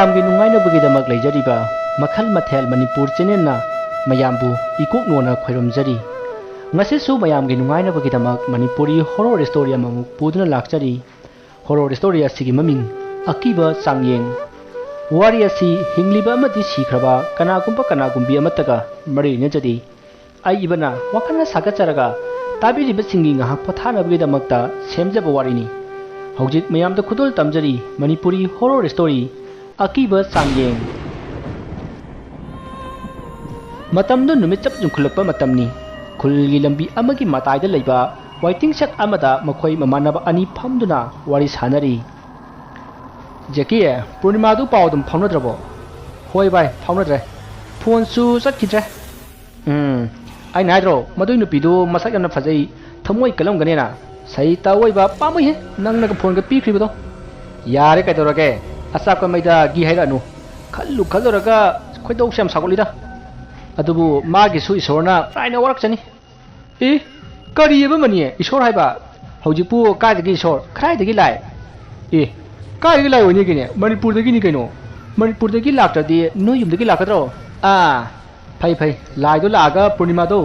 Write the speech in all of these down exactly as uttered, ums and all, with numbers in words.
ꯃꯌꯥꯝꯒꯤ ꯅꯨꯡꯉꯥꯏꯅꯕꯒꯤꯗꯃꯛ ꯂꯩꯖꯔꯤꯕ ꯃꯈꯜ ꯃꯊꯦꯜ ꯃꯅꯤꯄꯨꯔ ꯆꯦꯅꯦꯜꯅ ꯃꯌꯥꯝꯕꯨ ꯏꯀꯣꯛ ꯅꯣꯟꯅ ꯈꯣꯏꯔꯝꯖꯔꯤ꯫ ꯉꯁꯤꯁꯨ ꯃꯌꯥꯝꯒꯤ ꯅꯨꯡꯉꯥꯏꯅꯕꯒꯤꯗꯃꯛ ꯃꯅꯤꯄꯨꯔꯤ ꯍꯣꯔꯣꯔ ꯁ꯭ꯇꯣꯔꯤ ꯑꯃꯃꯨꯛ ꯄꯨꯗꯨꯅ ꯂꯥꯛꯆꯔꯤ꯫ ꯍꯣꯔꯣꯔ ꯁ꯭ꯇꯣꯔꯤ ꯑꯁꯤꯒꯤ ꯃꯃꯤꯡ ꯑꯀꯤꯕ ꯆꯥꯡꯌꯦꯡ꯫ ꯋꯥꯔꯤ ꯑꯁꯤ ꯍꯤꯡꯂꯤꯕ ꯑꯃꯗꯤ ꯁꯤꯈ꯭ꯔꯕ ꯀꯅꯥꯒꯨꯝꯕ ꯀꯅꯥꯒꯨꯝꯕꯤ ꯑꯃꯠꯇꯒ ꯃꯔꯤ ꯂꯩꯅꯖꯗꯦ꯫ ꯑꯏꯕꯅ ꯋꯥꯈꯜꯅ ꯁꯥꯒꯠꯆꯔꯒ ꯇꯥꯕꯤꯔꯤꯕꯁꯤꯡꯒꯤ ꯉꯥꯏꯍꯥꯛ ꯄꯣꯊꯥꯅꯕꯒꯤꯗꯃꯛꯇ ꯁꯦꯝꯖꯕ ꯋꯥꯔꯤꯅꯤ꯫ ꯍꯧꯖꯤꯛ ꯃꯌꯥꯝꯗ ꯈꯨꯗꯣꯜ ꯇꯝꯖꯔꯤ ꯃꯅꯤꯄꯨꯔꯤ ꯍꯣꯔꯣꯔ ꯁ꯭ꯇꯣꯔꯤ ꯑꯀꯤꯕ ꯆꯥꯡꯌꯦꯡ꯫ ꯃꯇꯝꯗꯨ ꯅꯨꯃꯤꯠ ꯆꯞ ꯌꯨꯡꯈꯠꯂꯛꯄ ꯃꯇꯝꯅꯤ꯫ ꯈꯨꯜꯒꯤ ꯂꯝꯕꯤ ꯑꯃꯒꯤ ꯃꯇꯥꯏꯗ ꯂꯩꯕ waiting shed ꯑꯃꯗ ꯃꯈꯣꯏ ꯃꯃꯥꯟꯅꯕ ꯑꯅꯤ ꯐꯝꯗꯨꯅ ꯋꯥꯔꯤ ꯁꯥꯟꯅꯔꯤ꯫ ꯖꯦꯀꯤ, ꯄꯨꯔꯅꯤꯃꯥꯗꯨ ꯄꯥꯎ ꯑꯗꯨꯝ ꯐꯥꯎꯅꯗ꯭ꯔꯕꯣ? ꯍꯣꯏ ꯚꯥꯏ, ꯐꯥꯎꯅꯗ꯭ꯔꯦ꯫ ꯐꯣꯟꯁꯨ ꯆꯠꯈꯤꯗ꯭ꯔꯦ꯫ ꯎꯝ, ꯑꯩꯅ ꯍꯥꯏꯗ꯭ꯔꯣ, ꯃꯗꯨꯏ ꯅꯨꯄꯤꯗꯨ ꯃꯁꯛ ꯌꯥꯝꯅ ꯐꯖꯩ, ꯊꯃꯣꯏ ꯀꯜꯂꯝꯒꯅꯦꯅ? ꯁꯩꯇ ꯑꯣꯏꯕ ꯄꯥꯝꯃꯨꯏꯍꯦ, ꯅꯪꯅꯒ ꯐꯣꯟꯒ ꯄꯤꯈ꯭ꯔꯤꯕꯗꯣ꯫ ꯌꯥꯔꯦ, ꯀꯩꯗꯧꯔꯒꯦ? ꯑꯆꯥꯛꯄ ꯃꯩꯗ ꯘꯤ ꯍꯩꯔꯛꯑꯅꯨ꯫ ꯈꯜꯂꯨ ꯈꯜꯂꯨꯔꯒ ꯈꯣꯏꯗꯧꯁꯦ ꯌꯥꯝ ꯁꯥꯎꯒꯠꯂꯤꯗ꯫ ꯑꯗꯨꯕꯨ ꯃꯥꯒꯤꯁꯨ ꯏꯁꯣꯔꯅ ꯄ꯭ꯔꯥꯏꯅ ꯋꯥꯔꯛꯆꯅꯤ꯫ ꯑꯦ, ꯀꯔꯤ ꯑꯕ ꯃꯅꯤ? ꯏꯁꯣꯔ ꯍꯥꯏꯕ? ꯍꯧꯖꯤꯛꯄꯨ ꯀꯥꯏꯗꯒꯤ ꯏꯁꯣꯔ? ꯀꯗꯥꯏꯗꯒꯤ ꯂꯥꯏ? ꯑꯦ, ꯀꯥꯏꯗꯒꯤ ꯂꯥꯏ ꯑꯣꯏꯅꯤꯒꯦꯅꯦ? ꯃꯅꯤꯄꯨꯔꯗꯒꯤꯅꯤ ꯀꯩꯅꯣ꯫ ꯃꯅꯤꯄꯨꯔꯗꯒꯤ ꯂꯥꯛꯇ꯭ꯔꯗꯤ ꯅꯣꯏ ꯌꯨꯝꯗꯒꯤ ꯂꯥꯛꯀꯗ꯭ꯔꯣ? ꯑꯥ, ꯐꯩ ꯐꯩ, ꯂꯥꯏꯗꯣ ꯂꯥꯛꯑꯒ ꯄꯨꯔꯅꯤꯃꯥꯗꯣ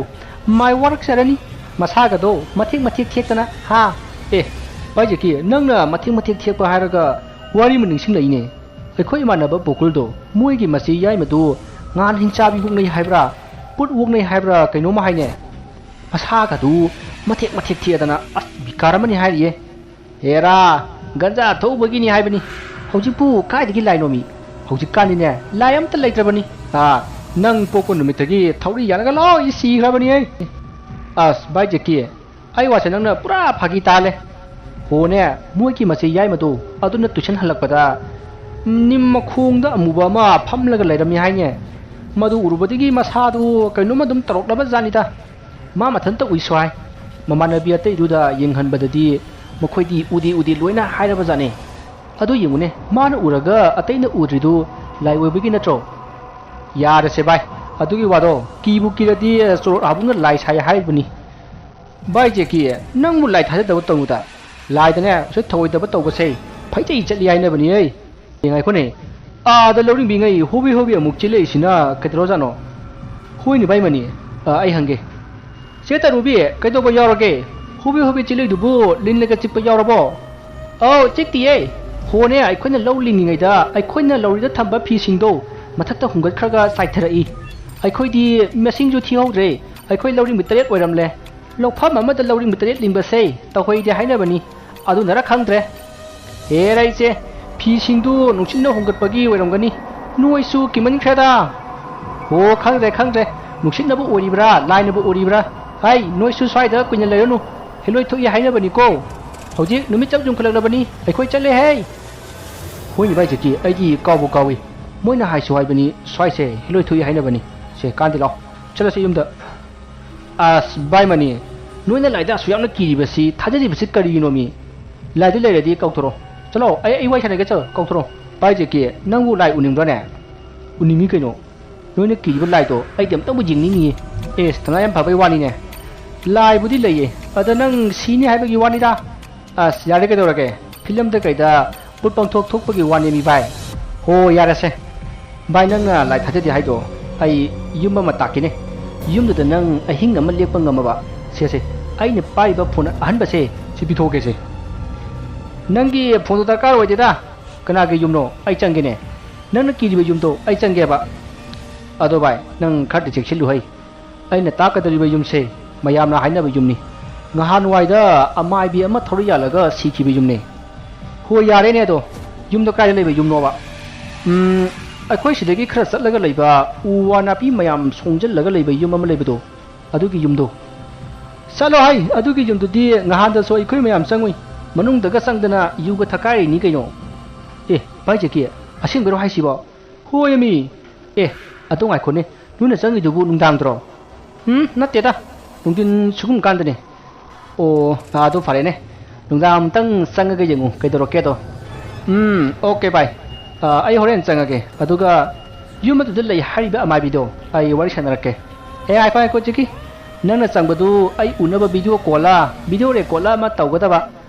ꯃꯥꯏ ꯋꯥꯔꯛꯆꯔꯅꯤ꯫ ꯃꯁꯥꯒꯗꯣ ꯃꯊꯦꯛ ꯃꯊꯦꯛ ꯊꯦꯛꯇꯅ, ꯍꯥ? ꯑꯦ, ꯚꯥꯏ ꯖꯦꯀꯤ, ꯅꯪꯅ ꯃꯊꯦꯛ ꯃꯊꯦꯛ ꯊꯦꯛꯄ ꯍꯥꯏꯔꯒ ꯋꯥꯔꯤ ꯑꯃ ꯅꯤꯡꯁꯤꯡꯂꯛꯏꯅꯦ꯫ ꯑꯩꯈꯣꯏ ꯏꯃꯥꯟꯅꯕ ꯕꯣꯀꯨꯜꯗꯣ, ꯃꯣꯏꯒꯤ ꯃꯆꯤ ꯌꯥꯏꯃꯗꯨ ꯉꯥꯟ ꯍꯤꯡꯆꯥꯕꯤ ꯑꯣꯛꯅꯩ ꯍꯥꯏꯕ꯭ꯔꯥ, ꯄꯨꯠ ꯑꯣꯛꯅꯩ ꯍꯥꯏꯕ꯭ꯔꯥ, ꯀꯩꯅꯣꯝꯃ ꯍꯥꯏꯅꯦ꯫ ꯃꯁꯥꯒꯗꯨ ꯃꯊꯦꯛ ꯃꯊꯦꯛ ꯊꯦꯛꯑꯗꯅ, ꯑꯁ, ꯕꯤꯀꯥꯔ ꯑꯃꯅꯤ ꯍꯥꯏꯔꯤꯌꯦ꯫ ꯍꯦꯔꯥ, ꯒꯟꯖꯥ ꯊꯧꯕꯒꯤꯅꯤ ꯍꯥꯏꯕꯅꯤ꯫ ꯍꯧꯖꯤꯛꯄꯨ ꯀꯥꯏꯗꯒꯤ ꯂꯥꯏꯅꯣꯃꯤ? ꯍꯧꯖꯤꯛꯀꯥꯟꯗꯤꯅꯦ, ꯂꯥꯏ ꯑꯝꯇ ꯂꯩꯇ꯭ꯔꯕꯅꯤ꯫ ꯑꯥ, ꯅꯪ ꯄꯣꯛꯄ ꯅꯨꯃꯤꯠꯇꯒꯤ ꯊꯧꯔꯤ ꯌꯥꯜꯂꯒ ꯂꯣꯏ ꯁꯤꯈ꯭ꯔꯕꯅꯤ ꯑꯩ꯫ ꯑꯁ, ꯚꯥꯏ ꯖꯦꯀꯤ, ꯑꯩ ꯋꯥꯁꯦ ꯅꯪꯅ ꯄꯨꯔꯥ ꯐꯥꯒꯤ ꯇꯥꯍꯜꯂꯦ꯫ ꯍꯣꯅꯦ, ꯃꯣꯏꯒꯤ ꯃꯆꯤ ꯌꯥꯏꯃꯗꯣ ꯑꯗꯨꯅ ꯇꯨꯏꯁꯟ ꯍꯜꯂꯛꯄꯗ ꯅꯤꯝ ꯃꯈꯣꯡꯗ ꯑꯃꯨꯕ ꯑꯃ ꯐꯝꯂꯒ ꯂꯩꯔꯝꯃꯤ ꯍꯥꯏꯅꯦ꯫ ꯃꯗꯨ ꯎꯔꯨꯕꯗꯒꯤ ꯃꯁꯥꯗꯨ ꯀꯩꯅꯣꯝꯃ ꯑꯗꯨꯝ ꯇꯧꯔꯛꯂꯕ ꯖꯥꯠꯅꯤꯗ꯫ ꯃꯥ ꯃꯊꯟꯇ ꯎꯏꯁꯨ ꯍꯥꯏ꯫ ꯃꯃꯥꯟꯅꯕꯤ ꯑꯇꯩꯗꯨꯗ ꯌꯦꯡꯍꯟꯕꯗꯗꯤ ꯃꯈꯣꯏꯗꯤ ꯎꯗꯦ ꯎꯗꯦ ꯂꯣꯏꯅ ꯍꯥꯏꯔꯕ ꯖꯥꯠꯅꯤ꯫ ꯑꯗꯨ ꯌꯦꯡꯉꯨꯅꯦ, ꯃꯥꯅ ꯎꯔꯒ ꯑꯇꯩꯅ ꯎꯗ꯭ꯔꯤꯗꯨ ꯂꯥꯏ ꯑꯣꯏꯕꯒꯤ ꯅꯠꯇ꯭ꯔꯣ? ꯌꯥꯔꯦꯁꯦ ꯚꯥꯏ, ꯑꯗꯨꯒꯤ ꯋꯥꯗꯣ꯫ ꯀꯤꯕꯨ ꯀꯤꯔꯗꯤ ꯆꯣꯔꯣꯠ ꯍꯥꯕꯨꯡꯅ ꯂꯥꯏ ꯁꯥꯏ ꯍꯥꯏꯔꯤꯕꯅꯤ꯫ ꯚꯥꯏ ꯖꯦꯀꯤ, ꯅꯪꯕꯨ ꯂꯥꯏ ꯊꯥꯖꯗꯕ ꯇꯧꯅꯨꯗ꯫ ꯂꯥꯏꯗꯅꯦ, ꯎꯁꯤꯠ ꯊꯑꯣꯏꯗꯕ ꯇꯧꯕꯁꯦ ꯐꯩꯖꯩ ꯆꯠꯂꯤ ꯍꯥꯏꯅꯕꯅꯤ꯫ ꯑꯩ ꯉꯥꯏꯈꯣꯅꯦ, ꯑꯥꯗ ꯂꯧꯔꯤꯡꯕꯤꯉꯩ ꯍꯣꯕꯤ ꯍꯣꯕꯤ ꯑꯃꯨꯛ ꯆꯦꯜꯂꯛꯏꯁꯤꯅ ꯀꯩꯗꯧꯔꯖꯥꯠꯅꯣ? ꯍꯣꯏꯅꯦ ꯚꯥꯏ ꯃꯅꯤ, ꯑ, ꯑꯩ ꯍꯪꯒꯦ꯫ ꯆꯦ ꯇꯔꯨꯕꯤ, ꯀꯩꯗꯧꯕ ꯌꯥꯎꯔꯒꯦ? ꯍꯣꯕꯤ ꯍꯣꯕꯤ ꯆꯦꯜꯂꯛꯏꯗꯨꯕꯨ ꯂꯤꯟꯅꯒ ꯆꯤꯛꯄ ꯌꯥꯎꯔꯕꯣ? ꯑꯧ, ꯆꯤꯛꯇꯤꯌꯦ꯫ ꯍꯣꯅꯦ, ꯑꯩꯈꯣꯏꯅ ꯂꯧ ꯂꯤꯡꯉꯤꯉꯩꯗ ꯑꯩꯈꯣꯏꯅ ꯂꯧꯔꯤꯗ ꯊꯝꯕ ꯐꯤꯁꯤꯡꯗꯣ ꯃꯊꯛꯇ ꯍꯨꯝꯒꯠꯈ꯭ꯔꯒ ꯆꯥꯏꯊꯔꯛꯏ꯫ ꯑꯩꯈꯣꯏꯗꯤ ꯃꯁꯤꯡꯁꯨ ꯊꯤꯍꯧꯗ꯭ꯔꯦ꯫ ꯑꯩꯈꯣꯏ ꯂꯧꯔꯤꯡꯕ ꯇꯔꯦꯠ ꯑꯣꯏꯔꯝꯂꯦ꯫ ꯂꯧꯐꯝ ꯑꯃꯗ ꯂꯧꯔꯤꯡꯕ ꯇꯔꯦꯠ ꯂꯤꯡꯕꯁꯦ ꯇꯧꯍꯩꯗꯦ ꯍꯥꯏꯅꯕꯅꯤ꯫ ꯑꯗꯨꯅꯔ ꯈꯪꯗ꯭ꯔꯦ꯫ ꯍꯦꯔꯥ ꯏꯆꯦ, ꯐꯤꯁꯤꯡꯗꯨ ꯅꯨꯡꯁꯤꯠꯅ ꯍꯨꯝꯒꯠꯄꯒꯤ ꯑꯣꯏꯔꯝꯒꯅꯤ꯫ ꯅꯣꯏꯁꯨ ꯀꯤꯃꯟꯈ꯭ꯔꯦꯗ꯫ ꯑꯣ, ꯈꯪꯗ꯭ꯔꯦ, ꯈꯪꯗ꯭ꯔꯦ꯫ ꯅꯨꯡꯁꯤꯠꯅꯕꯨ ꯑꯣꯏꯔꯤꯕ꯭ꯔꯥ, ꯂꯥꯏꯅꯕꯨ ꯑꯣꯏꯔꯤꯕ꯭ꯔꯥ? ꯍꯩ, ꯅꯣꯏꯁꯨ ꯁ꯭ꯋꯥꯏꯗ ꯀꯨꯏꯅ ꯂꯩꯔꯅꯨ꯫ ꯍꯦꯂꯣꯏ ꯊꯣꯛꯏ ꯍꯥꯏꯅꯕꯅꯤꯀꯣ꯫ ꯍꯧꯖꯤꯛ ꯅꯨꯃꯤꯠ ꯆꯞ ꯌꯨꯡꯈꯠꯂꯛꯂꯕꯅꯤ꯫ ꯑꯩꯈꯣꯏ ꯆꯠꯂꯦ ꯍꯩ꯫ ꯍꯣꯏꯅꯦ ꯚꯥꯏ ꯖꯦꯀꯤ, ꯑꯩꯗꯤ ꯀꯥꯎꯕꯨ ꯀꯥꯎꯏ꯫ ꯃꯣꯏꯅ ꯍꯥꯏꯁꯨ ꯍꯥꯏꯕꯅꯤ, ꯁ꯭ꯋꯥꯏꯁꯦ ꯍꯦꯂꯣꯏ ꯊꯣꯛꯏ ꯍꯥꯏꯅꯕꯅꯤ꯫ ꯁꯦ, ꯀꯥꯟꯗꯤ ꯂꯥꯎ꯫ ꯆꯠꯂꯁꯤ ꯌꯨꯝꯗ꯫ ꯑꯁ, ꯚꯥꯏ ꯃꯅꯤ, ꯅꯣꯏꯅ ꯂꯥꯏꯗ ꯑꯁꯨꯛ ꯌꯥꯝꯅ ꯀꯤꯔꯤꯕꯁꯤ, ꯊꯥꯖꯔꯤꯕꯁꯤ ꯀꯔꯤꯒꯤꯅꯣꯃꯤ? ꯂꯥꯏꯗꯨ ꯂꯩꯔꯗꯤ ꯀꯧꯊꯣꯔꯛꯑꯣ꯫ ꯆꯠꯂꯣ, ꯑꯩ, ꯑꯩ ꯋꯥꯔꯤ ꯁꯥꯟꯅꯒꯦ, ꯆꯠꯂꯣ, ꯀꯧꯊꯣꯔꯛꯑꯣ꯫ ꯚꯥꯏ ꯖꯦꯀꯤ, ꯅꯪꯕꯨ ꯂꯥꯏ ꯎꯅꯤꯡꯕ꯭ꯔꯣꯅꯦ? ꯎꯅꯤꯡꯉꯤ ꯀꯩꯅꯣ꯫ ꯅꯣꯏꯅ ꯀꯤꯔꯤꯕ ꯂꯥꯏꯗꯣ ꯑꯩꯗꯤ ꯑꯝꯇꯪꯕꯨ ꯌꯦꯡꯅꯤꯡꯉꯤꯌꯦ꯫ ꯑꯦꯁ, ꯊꯧꯅꯥ ꯌꯥꯝ ꯐꯕꯩ ꯋꯥꯅꯤꯅꯦ꯫ ꯂꯥꯏꯕꯨꯗꯤ ꯂꯩꯌꯦ, ꯑꯗ ꯅꯪ ꯁꯤꯅꯤ ꯍꯥꯏꯕꯒꯤ ꯋꯥꯅꯤꯗ꯫ ꯑꯁ, ꯌꯥꯔꯦ, ꯀꯩꯗꯧꯔꯒꯦ? ꯐꯤꯂꯝꯗ ꯀꯩꯗ ꯄꯣꯠ ꯄꯪꯊꯣꯛ ꯊꯣꯛꯄꯒꯤ ꯋꯥꯅꯦꯃꯤ ꯚꯥꯏ꯫ ꯍꯣ, ꯌꯥꯔꯦꯁꯦ꯫ ꯚꯥꯏ, ꯅꯪꯅ ꯂꯥꯏ ꯊꯥꯖꯗꯦ ꯍꯥꯏꯗꯣ, ꯑꯩ ꯌꯨꯝ ꯑꯃ ꯇꯥꯛꯀꯦꯅꯦ꯫ ꯌꯨꯝꯗꯨꯗ ꯅꯪ ꯑꯍꯤꯡ ꯑꯃ ꯂꯦꯛꯄ ꯉꯝꯃꯕ, ꯁꯦ, ꯁꯦ, ꯑꯩꯅ ꯄꯥꯏꯔꯤꯕ ꯐꯣꯟ ꯑꯍꯟꯕꯁꯦ, ꯁꯤ ꯄꯤꯊꯣꯛꯀꯦꯁꯦ꯫ ꯅꯪꯒꯤ ꯐꯣꯟꯗꯣ ꯗꯔꯀꯥꯔ ꯑꯣꯏꯗꯦꯗ꯫ ꯀꯅꯥꯒꯤ ꯌꯨꯝꯅꯣ? ꯑꯩ ꯆꯪꯒꯦꯅꯦ꯫ ꯅꯪꯅ ꯀꯤꯔꯤꯕ ꯌꯨꯝꯗꯣ ꯑꯩ ꯆꯪꯒꯦꯕ꯫ ꯑꯗꯣ ꯚꯥꯏ, ꯅꯪ ꯈꯔꯗꯤ ꯆꯦꯛꯁꯤꯜꯂꯨ ꯍꯩ꯫ ꯑꯩꯅ ꯇꯥꯛꯀꯗꯧꯔꯤꯕ ꯌꯨꯝꯁꯦ ꯃꯌꯥꯝꯅ ꯍꯥꯏꯅꯕ ꯌꯨꯝꯅꯤ꯫ ꯉꯍꯥꯟꯋꯥꯏꯗ ꯑꯃꯥꯏꯕꯤ ꯑꯃ ꯊꯧꯔꯤ ꯌꯥꯜꯂꯒ ꯁꯤꯈꯤꯕ ꯌꯨꯝꯅꯦ꯫ ꯍꯣꯏ, ꯌꯥꯔꯦꯅꯦ ꯑꯗꯣ꯫ ꯌꯨꯝꯗꯣ ꯀꯥꯏꯗ ꯂꯩꯕ ꯌꯨꯝꯅꯣꯕ? ꯎꯝ, ꯑꯩꯈꯣꯏ ꯁꯤꯗꯒꯤ ꯈꯔ ꯆꯠꯂꯒ ꯂꯩꯕ ꯎ ꯋꯥ ꯅꯥꯄꯤ ꯃꯌꯥꯝ ꯁꯣꯡꯖꯜꯂꯒ ꯂꯩꯕ ꯌꯨꯝ ꯑꯃ ꯂꯩꯕꯗꯣ, ꯑꯗꯨꯒꯤ ꯌꯨꯝꯗꯣ꯫ ꯆꯠꯂꯣ ꯍꯩ, ꯑꯗꯨꯒꯤ ꯌꯨꯝꯗꯨꯗꯤ ꯉꯍꯥꯟꯗꯁꯨ ꯑꯩꯈꯣꯏ ꯃꯌꯥꯝ ꯆꯪꯉꯨꯏ꯫ ꯃꯅꯨꯡꯗꯒ ꯆꯪꯗꯅ ꯌꯨꯒ ꯊꯛꯀꯥꯏꯔꯤꯅꯤ ꯀꯩꯅꯣ꯫ ꯑꯦ, ꯚꯥꯏ ꯖꯦꯀꯤ, ꯑꯁꯦꯡꯕꯩꯔꯣ ꯍꯥꯏꯁꯤꯕꯣ? ꯍꯣꯏꯃꯤ꯫ ꯑꯦ, ꯑꯗꯨ ꯉꯥꯏꯈꯣꯅꯦ, ꯅꯣꯏꯅ ꯆꯪꯉꯤꯗꯨꯕꯨ ꯅꯨꯡꯗꯥꯡꯗꯔꯣ? ꯎꯝ, ꯅꯠꯇꯦꯗ, ꯅꯨꯡꯊꯤꯟ ꯁꯨꯒꯨꯝ ꯀꯥꯟꯗꯅꯦ꯫ ꯑꯣ, ꯑꯗꯨ ꯐꯔꯦꯅꯦ, ꯅꯨꯡꯗꯥꯡ ꯑꯃꯨꯛꯇꯪ ꯆꯪꯉꯒ ꯌꯦꯡꯉꯨ ꯀꯩꯗꯧꯔꯛꯀꯦꯗꯣ꯫ ꯎꯝ, ꯑꯣꯀꯦ ꯚꯥꯏ, ꯑ, ꯑꯩ ꯍꯣꯔꯦꯟ ꯆꯪꯉꯒꯦ, ꯑꯗꯨꯒ ꯌꯨꯝ ꯑꯗꯨꯗ ꯂꯩ ꯍꯥꯏꯔꯤꯕ ꯑꯃꯥꯏꯕꯤꯗꯣ ꯑꯩ ꯋꯥꯔꯤ ꯁꯥꯟꯅꯔꯛꯀꯦ꯫ ꯑꯦ, ꯉꯥꯏꯈꯣ, ꯉꯥꯏꯈꯣ, ꯖꯦꯀꯤ, ꯅꯪꯅ ꯆꯪꯕꯗꯨ ꯑꯩ ꯎꯅꯕ ꯚꯤꯗꯤꯑꯣ ꯀꯣꯜꯂ, ꯚꯤꯗꯤꯑꯣ ꯔꯦꯀꯣꯔꯗꯂ ꯑꯃ ꯇꯧꯒꯗꯕ꯫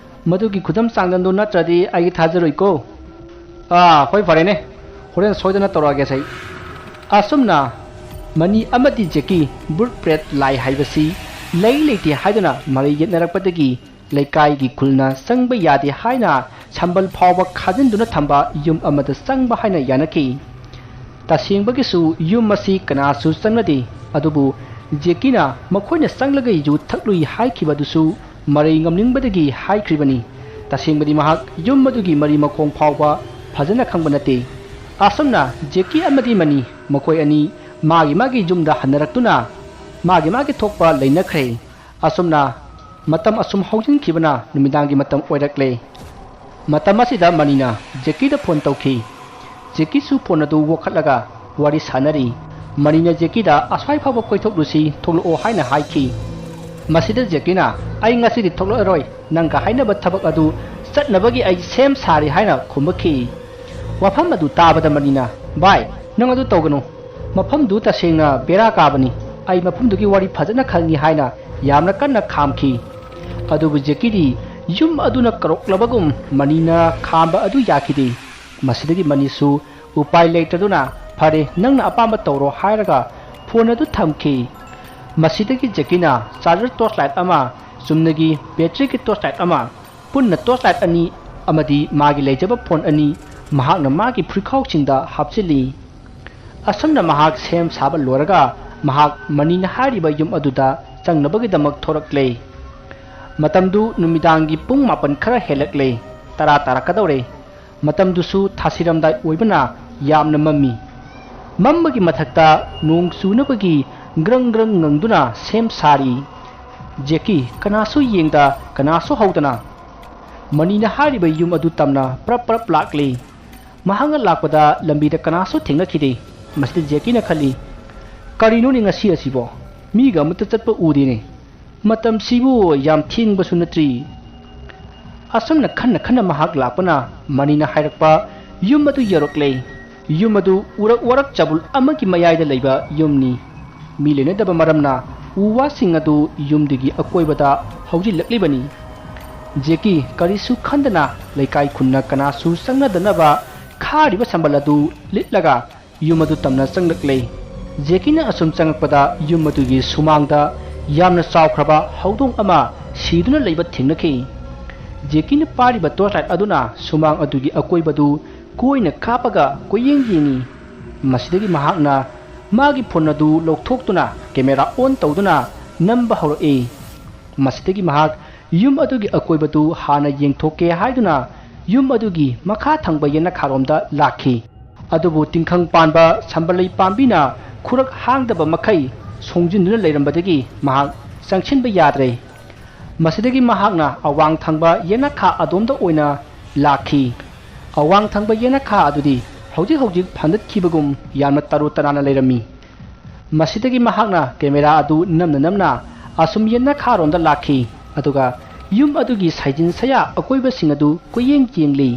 ꯃꯗꯨꯒꯤ ꯈꯨꯗꯝ ꯆꯥꯡꯗꯝꯗꯣ ꯅꯠꯇ꯭ꯔꯗꯤ ꯑꯩ ꯊꯥꯖꯔꯣꯏꯀꯣ꯫ ꯑꯥ, ꯍꯣꯏ, ꯐꯔꯦꯅꯦ꯫ ꯍꯣꯔꯦꯟ ꯁꯣꯏꯗꯅ ꯇꯧꯔꯛꯑꯒꯦꯁꯦ꯫ ꯑꯁꯨꯝꯅ ꯃꯅꯤ ꯑꯃꯗꯤ ꯖꯦꯀꯤ ꯕꯨꯠ ꯄ꯭ꯔꯦꯠ ꯂꯥꯏ ꯍꯥꯏꯕꯁꯤ ꯂꯩ ꯂꯩꯇꯦ ꯍꯥꯏꯗꯨꯅ ꯃꯔꯩ ꯌꯦꯠꯅꯔꯛꯄꯗꯒꯤ ꯂꯩꯀꯥꯏꯒꯤ ꯈꯨꯜꯅ ꯆꯪꯕ ꯌꯥꯗꯦ ꯍꯥꯏꯅ ꯁꯝꯕꯜ ꯐꯥꯎꯕ ꯈꯥꯖꯤꯟꯗꯨꯅ ꯊꯝꯕ ꯌꯨꯝ ꯑꯃꯗ ꯆꯪꯕ ꯍꯥꯏꯅ ꯌꯥꯅꯈꯤ꯫ ꯇꯁꯦꯡꯕꯒꯤꯁꯨ ꯌꯨꯝ ꯑꯁꯤ ꯀꯅꯥꯁꯨ ꯆꯪꯅꯗꯦ꯫ ꯑꯗꯨꯕꯨ ꯖꯦꯀꯤꯅ ꯃꯈꯣꯏꯅ ꯆꯪꯂꯒ ꯌꯨ ꯊꯛꯂꯨꯏ ꯍꯥꯏꯈꯤꯕꯗꯨꯁꯨ ꯃꯔꯩ ꯉꯝꯅꯤꯡꯕꯗꯒꯤ ꯍꯥꯏꯈ꯭ꯔꯤꯕꯅꯤ꯫ ꯇꯁꯦꯡꯕꯗꯤ ꯃꯍꯥꯛ ꯌꯨꯝ ꯑꯗꯨꯒꯤ ꯃꯔꯤ ꯃꯈꯣꯡ ꯐꯥꯎꯕ ꯐꯖꯅ ꯈꯪꯕ ꯅꯠꯇꯦ꯫ ꯑꯁꯨꯝꯅ ꯖꯦꯀꯤ ꯑꯃꯗꯤ ꯃꯅꯤ ꯃꯈꯣꯏ ꯑꯅꯤ ꯃꯥꯒꯤ ꯃꯥꯒꯤ ꯌꯨꯝꯗ ꯍꯟꯅꯔꯛꯇꯨꯅ ꯃꯥꯒꯤ ꯃꯥꯒꯤ ꯊꯣꯛꯄ ꯂꯩꯅꯈ꯭ꯔꯦ꯫ ꯑꯁꯨꯝꯅ ꯃꯇꯝ ꯑꯁꯨꯝ ꯍꯧꯖꯤꯟꯈꯤꯕꯅ ꯅꯨꯃꯤꯗꯥꯡꯒꯤ ꯃꯇꯝ ꯑꯣꯏꯔꯛꯂꯦ꯫ ꯃꯇꯝ ꯑꯁꯤꯗ ꯃꯅꯤꯅ ꯖꯦꯀꯤꯗ ꯐꯣꯟ ꯇꯧꯈꯤ꯫ ꯖꯦꯀꯤꯁꯨ ꯐꯣꯟ ꯑꯗꯨ ꯋꯥꯈꯠꯂꯒ ꯋꯥꯔꯤ ꯁꯥꯟꯅꯔꯤ꯫ ꯃꯅꯤꯅ ꯖꯦꯀꯤꯗ ꯑꯁ꯭ꯋꯥꯏ ꯐꯥꯎꯕ ꯀꯣꯏꯊꯣꯛꯂꯨꯁꯤ, ꯊꯣꯛꯂꯛꯑꯣ ꯍꯥꯏꯅ ꯍꯥꯏꯈꯤ꯫ ꯃꯁꯤꯗ ꯖꯦꯀꯤꯅ, "ꯑꯩ ꯉꯁꯤꯗꯤ ꯊꯣꯛꯂꯛꯑꯔꯣꯏ, ꯅꯪꯒ ꯍꯥꯏꯅꯕ ꯊꯕꯛ ꯑꯗꯨ ꯆꯠꯅꯕꯒꯤ ꯑꯩ ꯁꯦꯝ ꯁꯥꯔꯤ" ꯍꯥꯏꯅ ꯈꯨꯝꯃꯛꯈꯤ꯫ ꯋꯥꯐꯝ ꯑꯗꯨ ꯇꯥꯕꯗ ꯃꯅꯤꯅ, "ꯚꯥꯏ, ꯅꯪ ꯑꯗꯨ ꯇꯧꯒꯅꯨ꯫ ꯃꯐꯝꯗꯨ ꯇꯁꯦꯡꯅ ꯕꯦꯔꯥ ꯀꯥꯕꯅꯤ꯫ ꯑꯩ ꯃꯐꯝꯗꯨꯒꯤ ꯋꯥꯔꯤ ꯐꯖꯅ ꯈꯪꯏ" ꯍꯥꯏꯅ ꯌꯥꯝꯅ ꯀꯟꯅ ꯈꯥꯝꯈꯤ꯫ ꯑꯗꯨꯕꯨ ꯖꯦꯀꯤꯗꯤ ꯌꯨꯝ ꯑꯗꯨꯅ ꯀꯔꯣꯛꯂꯕꯒꯨꯝ ꯃꯅꯤꯅ ꯈꯥꯝꯕ ꯑꯗꯨ ꯌꯥꯈꯤꯗꯦ꯫ ꯃꯁꯤꯗꯒꯤ ꯃꯅꯤꯁꯨ ꯎꯄꯥꯏ ꯂꯩꯇꯗꯨꯅ, "ꯐꯔꯦ, ꯅꯪꯅ ꯑꯄꯥꯝꯕ ꯇꯧꯔꯣ" ꯍꯥꯏꯔꯒ ꯐꯣꯟ ꯑꯗꯨ ꯊꯝꯈꯤ꯫ ꯃꯁꯤꯗꯒꯤ ꯖꯦꯀꯤꯅ ꯆꯥꯔꯖꯔ ꯇꯣꯔꯆ ꯂꯥꯏꯠ ꯑꯃ, ꯆꯨꯝꯅꯒꯤ ꯕꯦꯇ꯭ꯔꯤꯒꯤ ꯇꯣꯔꯆ ꯂꯥꯏꯠ ꯑꯃ, ꯄꯨꯟꯅ ꯇꯣꯔꯆ ꯂꯥꯏꯠ ꯑꯅꯤ ꯑꯃꯗꯤ ꯃꯥꯒꯤ ꯂꯩꯖꯕ ꯐꯣꯟ ꯑꯅꯤ ꯃꯍꯥꯛꯅ ꯃꯥꯒꯤ ꯐꯨꯔꯤꯈꯥꯎꯁꯤꯡꯗ ꯍꯥꯞꯆꯤꯜꯂꯤ꯫ ꯑꯁꯨꯝꯅ ꯃꯍꯥꯛ ꯁꯦꯝ ꯁꯥꯕ ꯂꯣꯏꯔꯒ ꯃꯍꯥꯛ ꯃꯅꯤꯅ ꯍꯥꯏꯔꯤꯕ ꯌꯨꯝ ꯑꯗꯨꯗ ꯆꯪꯅꯕꯒꯤꯗꯃꯛ ꯊꯣꯔꯛꯂꯦ꯫ ꯃꯇꯝꯗꯨ ꯅꯨꯃꯤꯗꯥꯡꯒꯤ ꯄꯨꯡ ꯃꯥꯄꯟ ꯈꯔ ꯍꯦꯜꯂꯛꯂꯦ, ꯇꯔꯥ ꯇꯥꯔꯛꯀꯗꯧꯔꯦ꯫ ꯃꯇꯝꯗꯨꯁꯨ ꯊꯥꯁꯤꯔꯝꯗꯥꯏ ꯑꯣꯏꯕꯅ ꯌꯥꯝꯅ ꯃꯝꯃꯤ꯫ ꯃꯝꯕꯒꯤ ꯃꯊꯛꯇ ꯅꯣꯡ ꯆꯨꯅꯕꯒꯤ ꯒ꯭ꯔꯪ ꯒ꯭ꯔꯪ ꯉꯪꯗꯨꯅ ꯁꯦꯝ ꯁꯥꯔꯤ꯫ ꯖꯦꯀꯤ ꯀꯅꯥꯁꯨ ꯌꯦꯡꯗ, ꯀꯅꯥꯁꯨ ꯍꯧꯗꯅ ꯃꯅꯤꯅ ꯍꯥꯏꯔꯤꯕ ꯌꯨꯝ ꯑꯗꯨ ꯇꯝꯅ ꯄ꯭ꯔꯞ ꯄ꯭ꯔꯞ ꯂꯥꯛꯂꯤ꯫ ꯃꯍꯥꯛꯅ ꯂꯥꯛꯄꯗ ꯂꯝꯕꯤꯗ ꯀꯅꯥꯁꯨ ꯊꯦꯡꯅꯈꯤꯗꯦ꯫ ꯃꯁꯤꯗ ꯖꯦꯀꯤꯅ ꯈꯜꯂꯤ, "ꯀꯔꯤꯅꯣꯅꯦ ꯉꯁꯤ ꯑꯁꯤꯕꯣ? ꯃꯤꯒ ꯑꯃꯠꯇ ꯆꯠꯄ ꯎꯗꯦꯅꯦ꯫ ꯃꯇꯝꯁꯤꯕꯨ ꯌꯥꯝ ꯊꯦꯡꯕꯁꯨ ꯅꯠꯇ꯭ꯔꯤ"꯫ ꯑꯁꯨꯝꯅ ꯈꯟꯅ ꯈꯟꯅ ꯃꯍꯥꯛ ꯂꯥꯛꯄꯅ ꯃꯅꯤꯅ ꯍꯥꯏꯔꯛꯄ ꯌꯨꯝ ꯑꯗꯨ ꯌꯧꯔꯛꯂꯦ꯫ ꯌꯨꯝ ꯑꯗꯨ ꯎꯔꯛ ꯋꯥꯔꯛ ꯆꯕꯨꯜ ꯑꯃꯒꯤ ꯃꯌꯥꯏꯗ ꯂꯩꯕ ꯌꯨꯝꯅꯤ꯫ ꯃꯤ ꯂꯩꯅꯗꯕ ꯃꯔꯝꯅ ꯎ ꯋꯥꯁꯤꯡ ꯑꯗꯨ ꯌꯨꯝꯗꯨꯒꯤ ꯑꯀꯣꯏꯕꯗ ꯍꯧꯖꯤꯜꯂꯛꯂꯤꯕꯅꯤ꯫ ꯖꯦꯀꯤ ꯀꯔꯤꯁꯨ ꯈꯟꯗꯅ ꯂꯩꯀꯥꯏ ꯈꯨꯟꯅ ꯀꯅꯥꯁꯨ ꯆꯪꯅꯗꯅꯕ ꯈꯥꯔꯤꯕ ꯁꯝꯕꯜ ꯑꯗꯨ ꯂꯤꯠꯂꯒ ꯌꯨꯝ ꯑꯗꯨ ꯇꯝꯅ ꯆꯪꯂꯛꯂꯦ꯫ ꯖꯦꯀꯤꯅ ꯑꯁꯨꯝ ꯆꯪꯂꯛꯄꯗ ꯌꯨꯝ ꯑꯗꯨꯒꯤ ꯁꯨꯃꯥꯡꯗ ꯌꯥꯝꯅ ꯆꯥꯎꯈ꯭ꯔꯕ ꯍꯧꯗꯣꯡ ꯑꯃ ꯁꯤꯗꯨꯅ ꯂꯩꯕ ꯊꯦꯡꯅꯈꯤ꯫ ꯖꯦꯀꯤꯅ ꯄꯥꯏꯔꯤꯕ torch light ꯑꯗꯨꯅ ꯁꯨꯃꯥꯡ ꯑꯗꯨꯒꯤ ꯑꯀꯣꯏꯕꯗꯨ ꯀꯣꯏꯅ ꯀꯥꯞꯄꯒ ꯀꯣꯏꯌꯦꯡ ꯌꯦꯡꯉꯤ꯫ ꯃꯁꯤꯗꯒꯤ ꯃꯍꯥꯛꯅ ꯃꯥꯒꯤ phone ꯑꯗꯨ ꯂꯧꯊꯣꯛꯇꯨꯅ camera on ꯇꯧꯗꯨꯅ ꯅꯝꯕ ꯍꯧꯔꯛꯏ꯫ ꯃꯁꯤꯗꯒꯤ ꯃꯍꯥꯛ ꯌꯨꯝ ꯑꯗꯨꯒꯤ ꯑꯀꯣꯏꯕꯗꯨ ꯍꯥꯟꯅ ꯌꯦꯡꯊꯣꯛꯀꯦ ꯍꯥꯏꯗꯨꯅ ꯌꯨꯝ ꯑꯗꯨꯒꯤ ꯃꯈꯥ ꯊꯪꯕ ꯌꯦꯅꯈꯥꯔꯣꯝꯗ ꯂꯥꯛꯈꯤ꯫ ꯑꯗꯨꯕꯨ ꯇꯤꯡꯈꯪ ꯄꯥꯟꯕ ꯁꯝꯕꯜꯂꯩ ꯄꯥꯝꯕꯤꯅ ꯈꯨꯔꯛ ꯍꯥꯡꯗꯕ ꯃꯈꯩ ꯁꯣꯡꯖꯤꯟꯗꯨꯅ ꯂꯩꯔꯝꯕꯗꯒꯤ ꯃꯍꯥꯛ ꯆꯪꯁꯤꯟꯕ ꯌꯥꯗ꯭ꯔꯦ꯫ ꯃꯁꯤꯗꯒꯤ ꯃꯍꯥꯛꯅ ꯑꯋꯥꯡ ꯊꯪꯕ ꯌꯦꯅꯈꯥ ꯑꯗꯣꯝꯗ ꯑꯣꯏꯅ ꯂꯥꯛꯈꯤ꯫ ꯑꯋꯥꯡ ꯊꯪꯕ ꯌꯦꯅꯈꯥ ꯑꯗꯨꯗꯤ ꯍꯧꯖꯤꯛ ꯍꯧꯖꯤꯛ ꯐꯟꯗꯠꯈꯤꯕꯒꯨꯝ ꯌꯥꯝꯅ ꯇꯔꯨ ꯇꯅꯥꯟꯅ ꯂꯩꯔꯝꯃꯤ꯫ ꯃꯁꯤꯗꯒꯤ ꯃꯍꯥꯛꯅ camera ꯑꯗꯨ ꯅꯝꯅ ꯅꯝꯅ ꯑꯁꯨꯝ ꯌꯦꯅꯈꯥꯔꯣꯝꯗ ꯂꯥꯛꯈꯤ, ꯑꯗꯨꯒ ꯌꯨꯝ ꯑꯗꯨꯒꯤ ꯁꯥꯏꯖꯤꯟ ꯁꯌꯥ ꯑꯀꯣꯏꯕꯁꯤꯡ ꯑꯗꯨ ꯀꯣꯏꯌꯦꯡ ꯌꯦꯡꯂꯤ꯫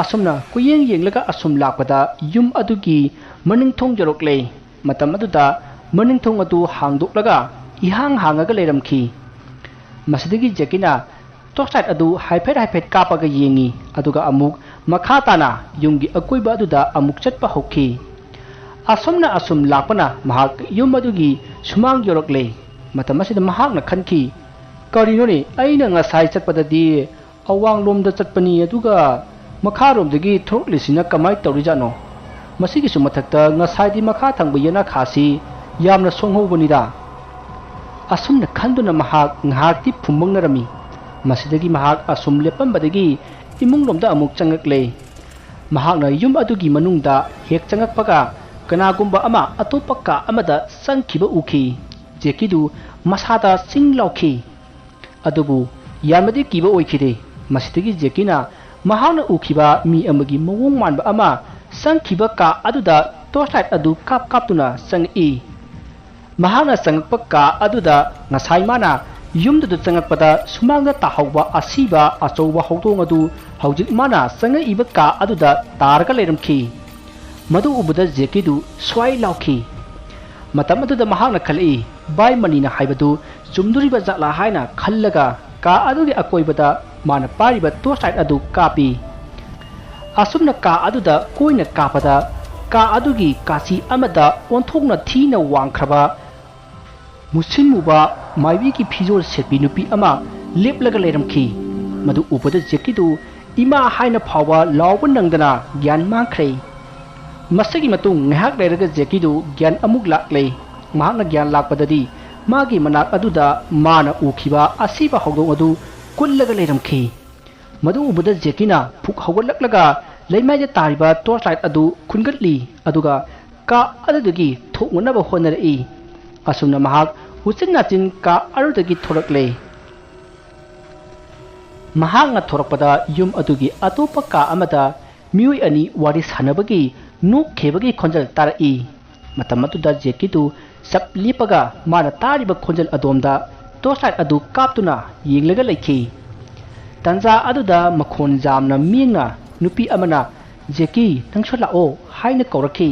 ꯑꯁꯨꯝꯅ ꯀꯣꯏꯌꯦꯡ ꯌꯦꯡꯂꯒ ꯑꯁꯨꯝ ꯂꯥꯛꯄꯗ ꯌꯨꯝ ꯑꯗꯨꯒꯤ ꯃꯅꯤꯡ ꯊꯣꯡ ꯌꯧꯔꯛꯂꯦ꯫ ꯃꯇꯝ ꯑꯗꯨꯗ ꯃꯅꯤꯡ ꯊꯣꯡ ꯑꯗꯨ ꯍꯥꯡꯗꯣꯛꯂꯒ ꯏꯍꯥꯡ ꯍꯥꯡꯉꯒ ꯂꯩꯔꯝꯈꯤ꯫ ꯃꯁꯤꯗꯒꯤ ꯖꯦꯀꯤꯅ torch light ꯑꯗꯨ ꯍꯥꯏꯐꯦꯠ ꯍꯥꯏꯐꯦꯠ ꯀꯥꯞꯄꯒ ꯌꯦꯡꯉꯤ, ꯑꯗꯨꯒ ꯑꯃꯨꯛ ꯃꯈꯥ ꯇꯥꯅ ꯌꯨꯝꯒꯤ ꯑꯀꯣꯏꯕ ꯑꯗꯨꯗ ꯑꯃꯨꯛ ꯆꯠꯄ ꯍꯧꯈꯤ꯫ ꯑꯁꯨꯝꯅ ꯑꯁꯨꯝ ꯂꯥꯛꯄꯅ ꯃꯍꯥꯛ ꯌꯨꯝ ꯑꯗꯨꯒꯤ ꯁꯨꯃꯥꯡ ꯌꯧꯔꯛꯂꯦ꯫ ꯃꯇꯝ ꯑꯁꯤꯗ ꯃꯍꯥꯛꯅ ꯈꯟꯈꯤ, "ꯀꯔꯤꯅꯣꯅꯦ, ꯑꯩꯅ ꯉꯁꯥꯏ ꯆꯠꯄꯗꯗꯤ ꯑꯋꯥꯡꯂꯣꯝꯗ ꯆꯠꯄꯅꯤ, ꯑꯗꯨꯒ ꯃꯈꯥꯔꯣꯝꯗꯒꯤ ꯊꯣꯛꯂꯤꯁꯤꯅ ꯀꯃꯥꯏ ꯇꯧꯔꯤꯖꯥꯠꯅꯣ? ꯃꯁꯤꯒꯤꯁꯨ ꯃꯊꯛꯇ ꯉꯁꯥꯏꯗꯤ ꯃꯈꯥ ꯊꯪꯕ ꯌꯦꯅꯈꯥꯁꯤ ꯌꯥꯝꯅ ꯁꯣꯡꯍꯧꯕꯅꯤꯗ"꯫ ꯑꯁꯨꯝꯅ ꯈꯟꯗꯨꯅ ꯃꯍꯥꯛ ꯉꯥꯏꯍꯥꯛꯇꯤ ꯐꯨꯝꯕꯪꯅꯔꯝꯃꯤ꯫ ꯃꯁꯤꯗꯒꯤ ꯃꯍꯥꯛ ꯑꯁꯨꯝ ꯂꯦꯞꯄꯝꯕꯗꯒꯤ ꯏꯃꯨꯡꯂꯣꯝꯗ ꯑꯃꯨꯛ ꯆꯪꯉꯛꯂꯦ꯫ ꯃꯍꯥꯛꯅ ꯌꯨꯝ ꯑꯗꯨꯒꯤ ꯃꯅꯨꯡꯗ ꯍꯦꯛ ꯆꯪꯉꯛꯄꯒ ꯀꯅꯥꯒꯨꯝꯕ ꯑꯃ ꯑꯇꯣꯞꯄ ꯀꯥ ꯑꯃꯗ ꯆꯪꯈꯤꯕ ꯎꯈꯤ꯫ ꯖꯦꯀꯤꯗꯨ ꯃꯁꯥꯗ ꯆꯤꯡ ꯂꯥꯎꯈꯤ꯫ ꯑꯗꯨꯕꯨ ꯌꯥꯝꯅꯗꯤ ꯀꯤꯕ ꯑꯣꯏꯈꯤꯗꯦ꯫ ꯃꯁꯤꯗꯒꯤ ꯖꯦꯀꯤꯅ ꯃꯍꯥꯛꯅ ꯎꯈꯤꯕ ꯃꯤ ꯑꯃꯒꯤ ꯃꯑꯣꯡ ꯃꯥꯟꯕ ꯑꯃ ꯆꯪꯈꯤꯕ ꯀꯥ ꯑꯗꯨꯗ torch light ꯑꯗꯨ ꯀꯥꯞ ꯀꯥꯞꯇꯨꯅ ꯆꯪꯉꯛꯏ꯫ ꯃꯍꯥꯛꯅ ꯆꯪꯉꯛꯄ ꯀꯥ ꯑꯗꯨꯗ ꯉꯁꯥꯏ ꯃꯥꯅ ꯌꯨꯝꯗꯨꯗ ꯆꯪꯉꯛꯄꯗ ꯁꯨꯃꯥꯡꯗ ꯇꯥꯍꯧꯕ ꯑꯁꯤꯕ ꯑꯆꯧꯕ ꯍꯧꯗꯣꯡ ꯑꯗꯨ ꯍꯧꯖꯤꯛ ꯃꯥꯅ ꯆꯪꯉꯛꯏꯕ ꯀꯥ ꯑꯗꯨꯗ ꯇꯥꯔꯒ ꯂꯩꯔꯝꯈꯤ꯫ ꯃꯗꯨ ꯎꯕꯗ ꯖꯦꯀꯤꯗꯨ ꯁ꯭ꯋꯥꯏ ꯂꯥꯎꯈꯤ꯫ ꯃꯇꯝ ꯑꯗꯨꯗ ꯃꯍꯥꯛꯅ ꯈꯜꯂꯛꯏ, "ꯚꯥꯏ ꯃꯅꯤꯅ ꯍꯥꯏꯕꯗꯨ ꯆꯨꯝꯗꯣꯔꯤꯕ ꯖꯥꯠꯂꯥ?" ꯍꯥꯏꯅ ꯈꯜꯂꯒ ꯀꯥ ꯑꯗꯨꯒꯤ ꯑꯀꯣꯏꯕꯗ ꯃꯥꯅ ꯄꯥꯏꯔꯤꯕ torch light ꯑꯗꯨ ꯀꯥꯞꯄꯤ꯫ ꯑꯁꯨꯝꯅ ꯀꯥ ꯑꯗꯨꯗ ꯀꯣꯏꯅ ꯀꯥꯞꯄꯗ, ꯀꯥ ꯑꯗꯨꯒꯤ ꯀꯥꯆꯤ ꯑꯃꯗ ꯑꯣꯟꯊꯣꯛꯅ ꯊꯤꯅ ꯋꯥꯡꯈ꯭ꯔꯕ, ꯃꯨꯁꯤꯟ ꯃꯨꯕ, ꯃꯥꯏꯕꯤꯒꯤ ꯐꯤꯖꯣꯜ ꯁꯦꯠꯄꯤ ꯅꯨꯄꯤ ꯑꯃ ꯂꯦꯞꯂꯒ ꯂꯩꯔꯝꯈꯤ꯫ ꯃꯗꯨ ꯎꯕꯗ ꯖꯦꯀꯤꯗꯨ "ꯏꯃꯥ" ꯍꯥꯏꯅ ꯐꯥꯎꯕ ꯂꯥꯎꯕ ꯅꯪꯗꯅ ꯒ꯭ꯌꯥꯟ ꯃꯥꯡꯈ꯭ꯔꯦ꯫ ꯃꯁꯤꯒꯤ ꯃꯇꯨꯡ ꯉꯥꯏꯍꯥꯛ ꯂꯩꯔꯒ ꯖꯦꯀꯤꯗꯨ ꯒ꯭ꯌꯥꯟ ꯑꯃꯨꯛ ꯂꯥꯛꯂꯦ꯫ ꯃꯍꯥꯛꯅ ꯒ꯭ꯌꯥꯟ ꯂꯥꯛꯄꯗꯗꯤ ꯃꯥꯒꯤ ꯃꯅꯥꯛ ꯑꯗꯨꯗ ꯃꯥꯅ ꯎꯈꯤꯕ ꯑꯁꯤꯕ ꯍꯧꯗꯣꯡ ꯑꯗꯨ ꯀꯨꯜꯂꯒ ꯂꯩꯔꯝꯈꯤ꯫ ꯃꯗꯨ ꯎꯕꯗ ꯖꯦꯀꯤꯅ ꯐꯨꯛ ꯍꯧꯒꯠꯂꯛꯂꯒ ꯂꯩꯃꯥꯏꯗ ꯇꯥꯔꯤꯕ torch light ꯑꯗꯨ ꯈꯨꯟꯒꯠꯂꯤ, ꯑꯗꯨꯒ ꯀꯥ ꯑꯗꯨꯗꯒꯤ ꯊꯣꯛꯅꯅꯕ ꯍꯣꯠꯅꯔꯛꯏ꯫ ꯑꯁꯨꯝꯅ ꯃꯍꯥꯛ ꯎꯆꯤꯟ ꯅꯥꯆꯤꯟ ꯀꯥ ꯑꯗꯨꯗꯒꯤ ꯊꯣꯔꯛꯂꯦ꯫ ꯃꯍꯥꯛꯅ ꯊꯣꯔꯛꯄꯗ ꯌꯨꯝ ꯑꯗꯨꯒꯤ ꯑꯇꯣꯞꯄ ꯀꯥ ꯑꯃꯗ ꯃꯤꯑꯣꯏ ꯑꯅꯤ ꯋꯥꯔꯤ ꯁꯥꯟꯅꯕꯒꯤ ꯅꯣꯛꯈꯤꯕꯒꯤ ꯈꯣꯟꯖꯦꯜ ꯇꯥꯔꯛꯏ꯫ ꯃꯇꯝ ꯑꯗꯨꯗ ꯖꯦꯀꯤꯗꯨ ꯆꯞ ꯂꯦꯞꯄꯒ ꯃꯥꯅ ꯇꯥꯔꯤꯕ ꯈꯣꯟꯖꯦꯜ ꯑꯗꯣꯝꯗ torch light ꯑꯗꯨ ꯀꯥꯞꯇꯨꯅ ꯌꯦꯡꯂꯒ ꯂꯩꯈꯤ꯫ ꯇꯟꯖꯥ ꯑꯗꯨꯗ ꯃꯈꯣꯟ ꯌꯥꯝꯅ ꯃꯤꯡꯅ ꯅꯨꯄꯤ ꯑꯃꯅ "ꯖꯦꯀꯤ, ꯅꯪꯁꯨ ꯂꯥꯛꯑꯣ" ꯍꯥꯏꯅ ꯀꯧꯔꯛꯈꯤ꯫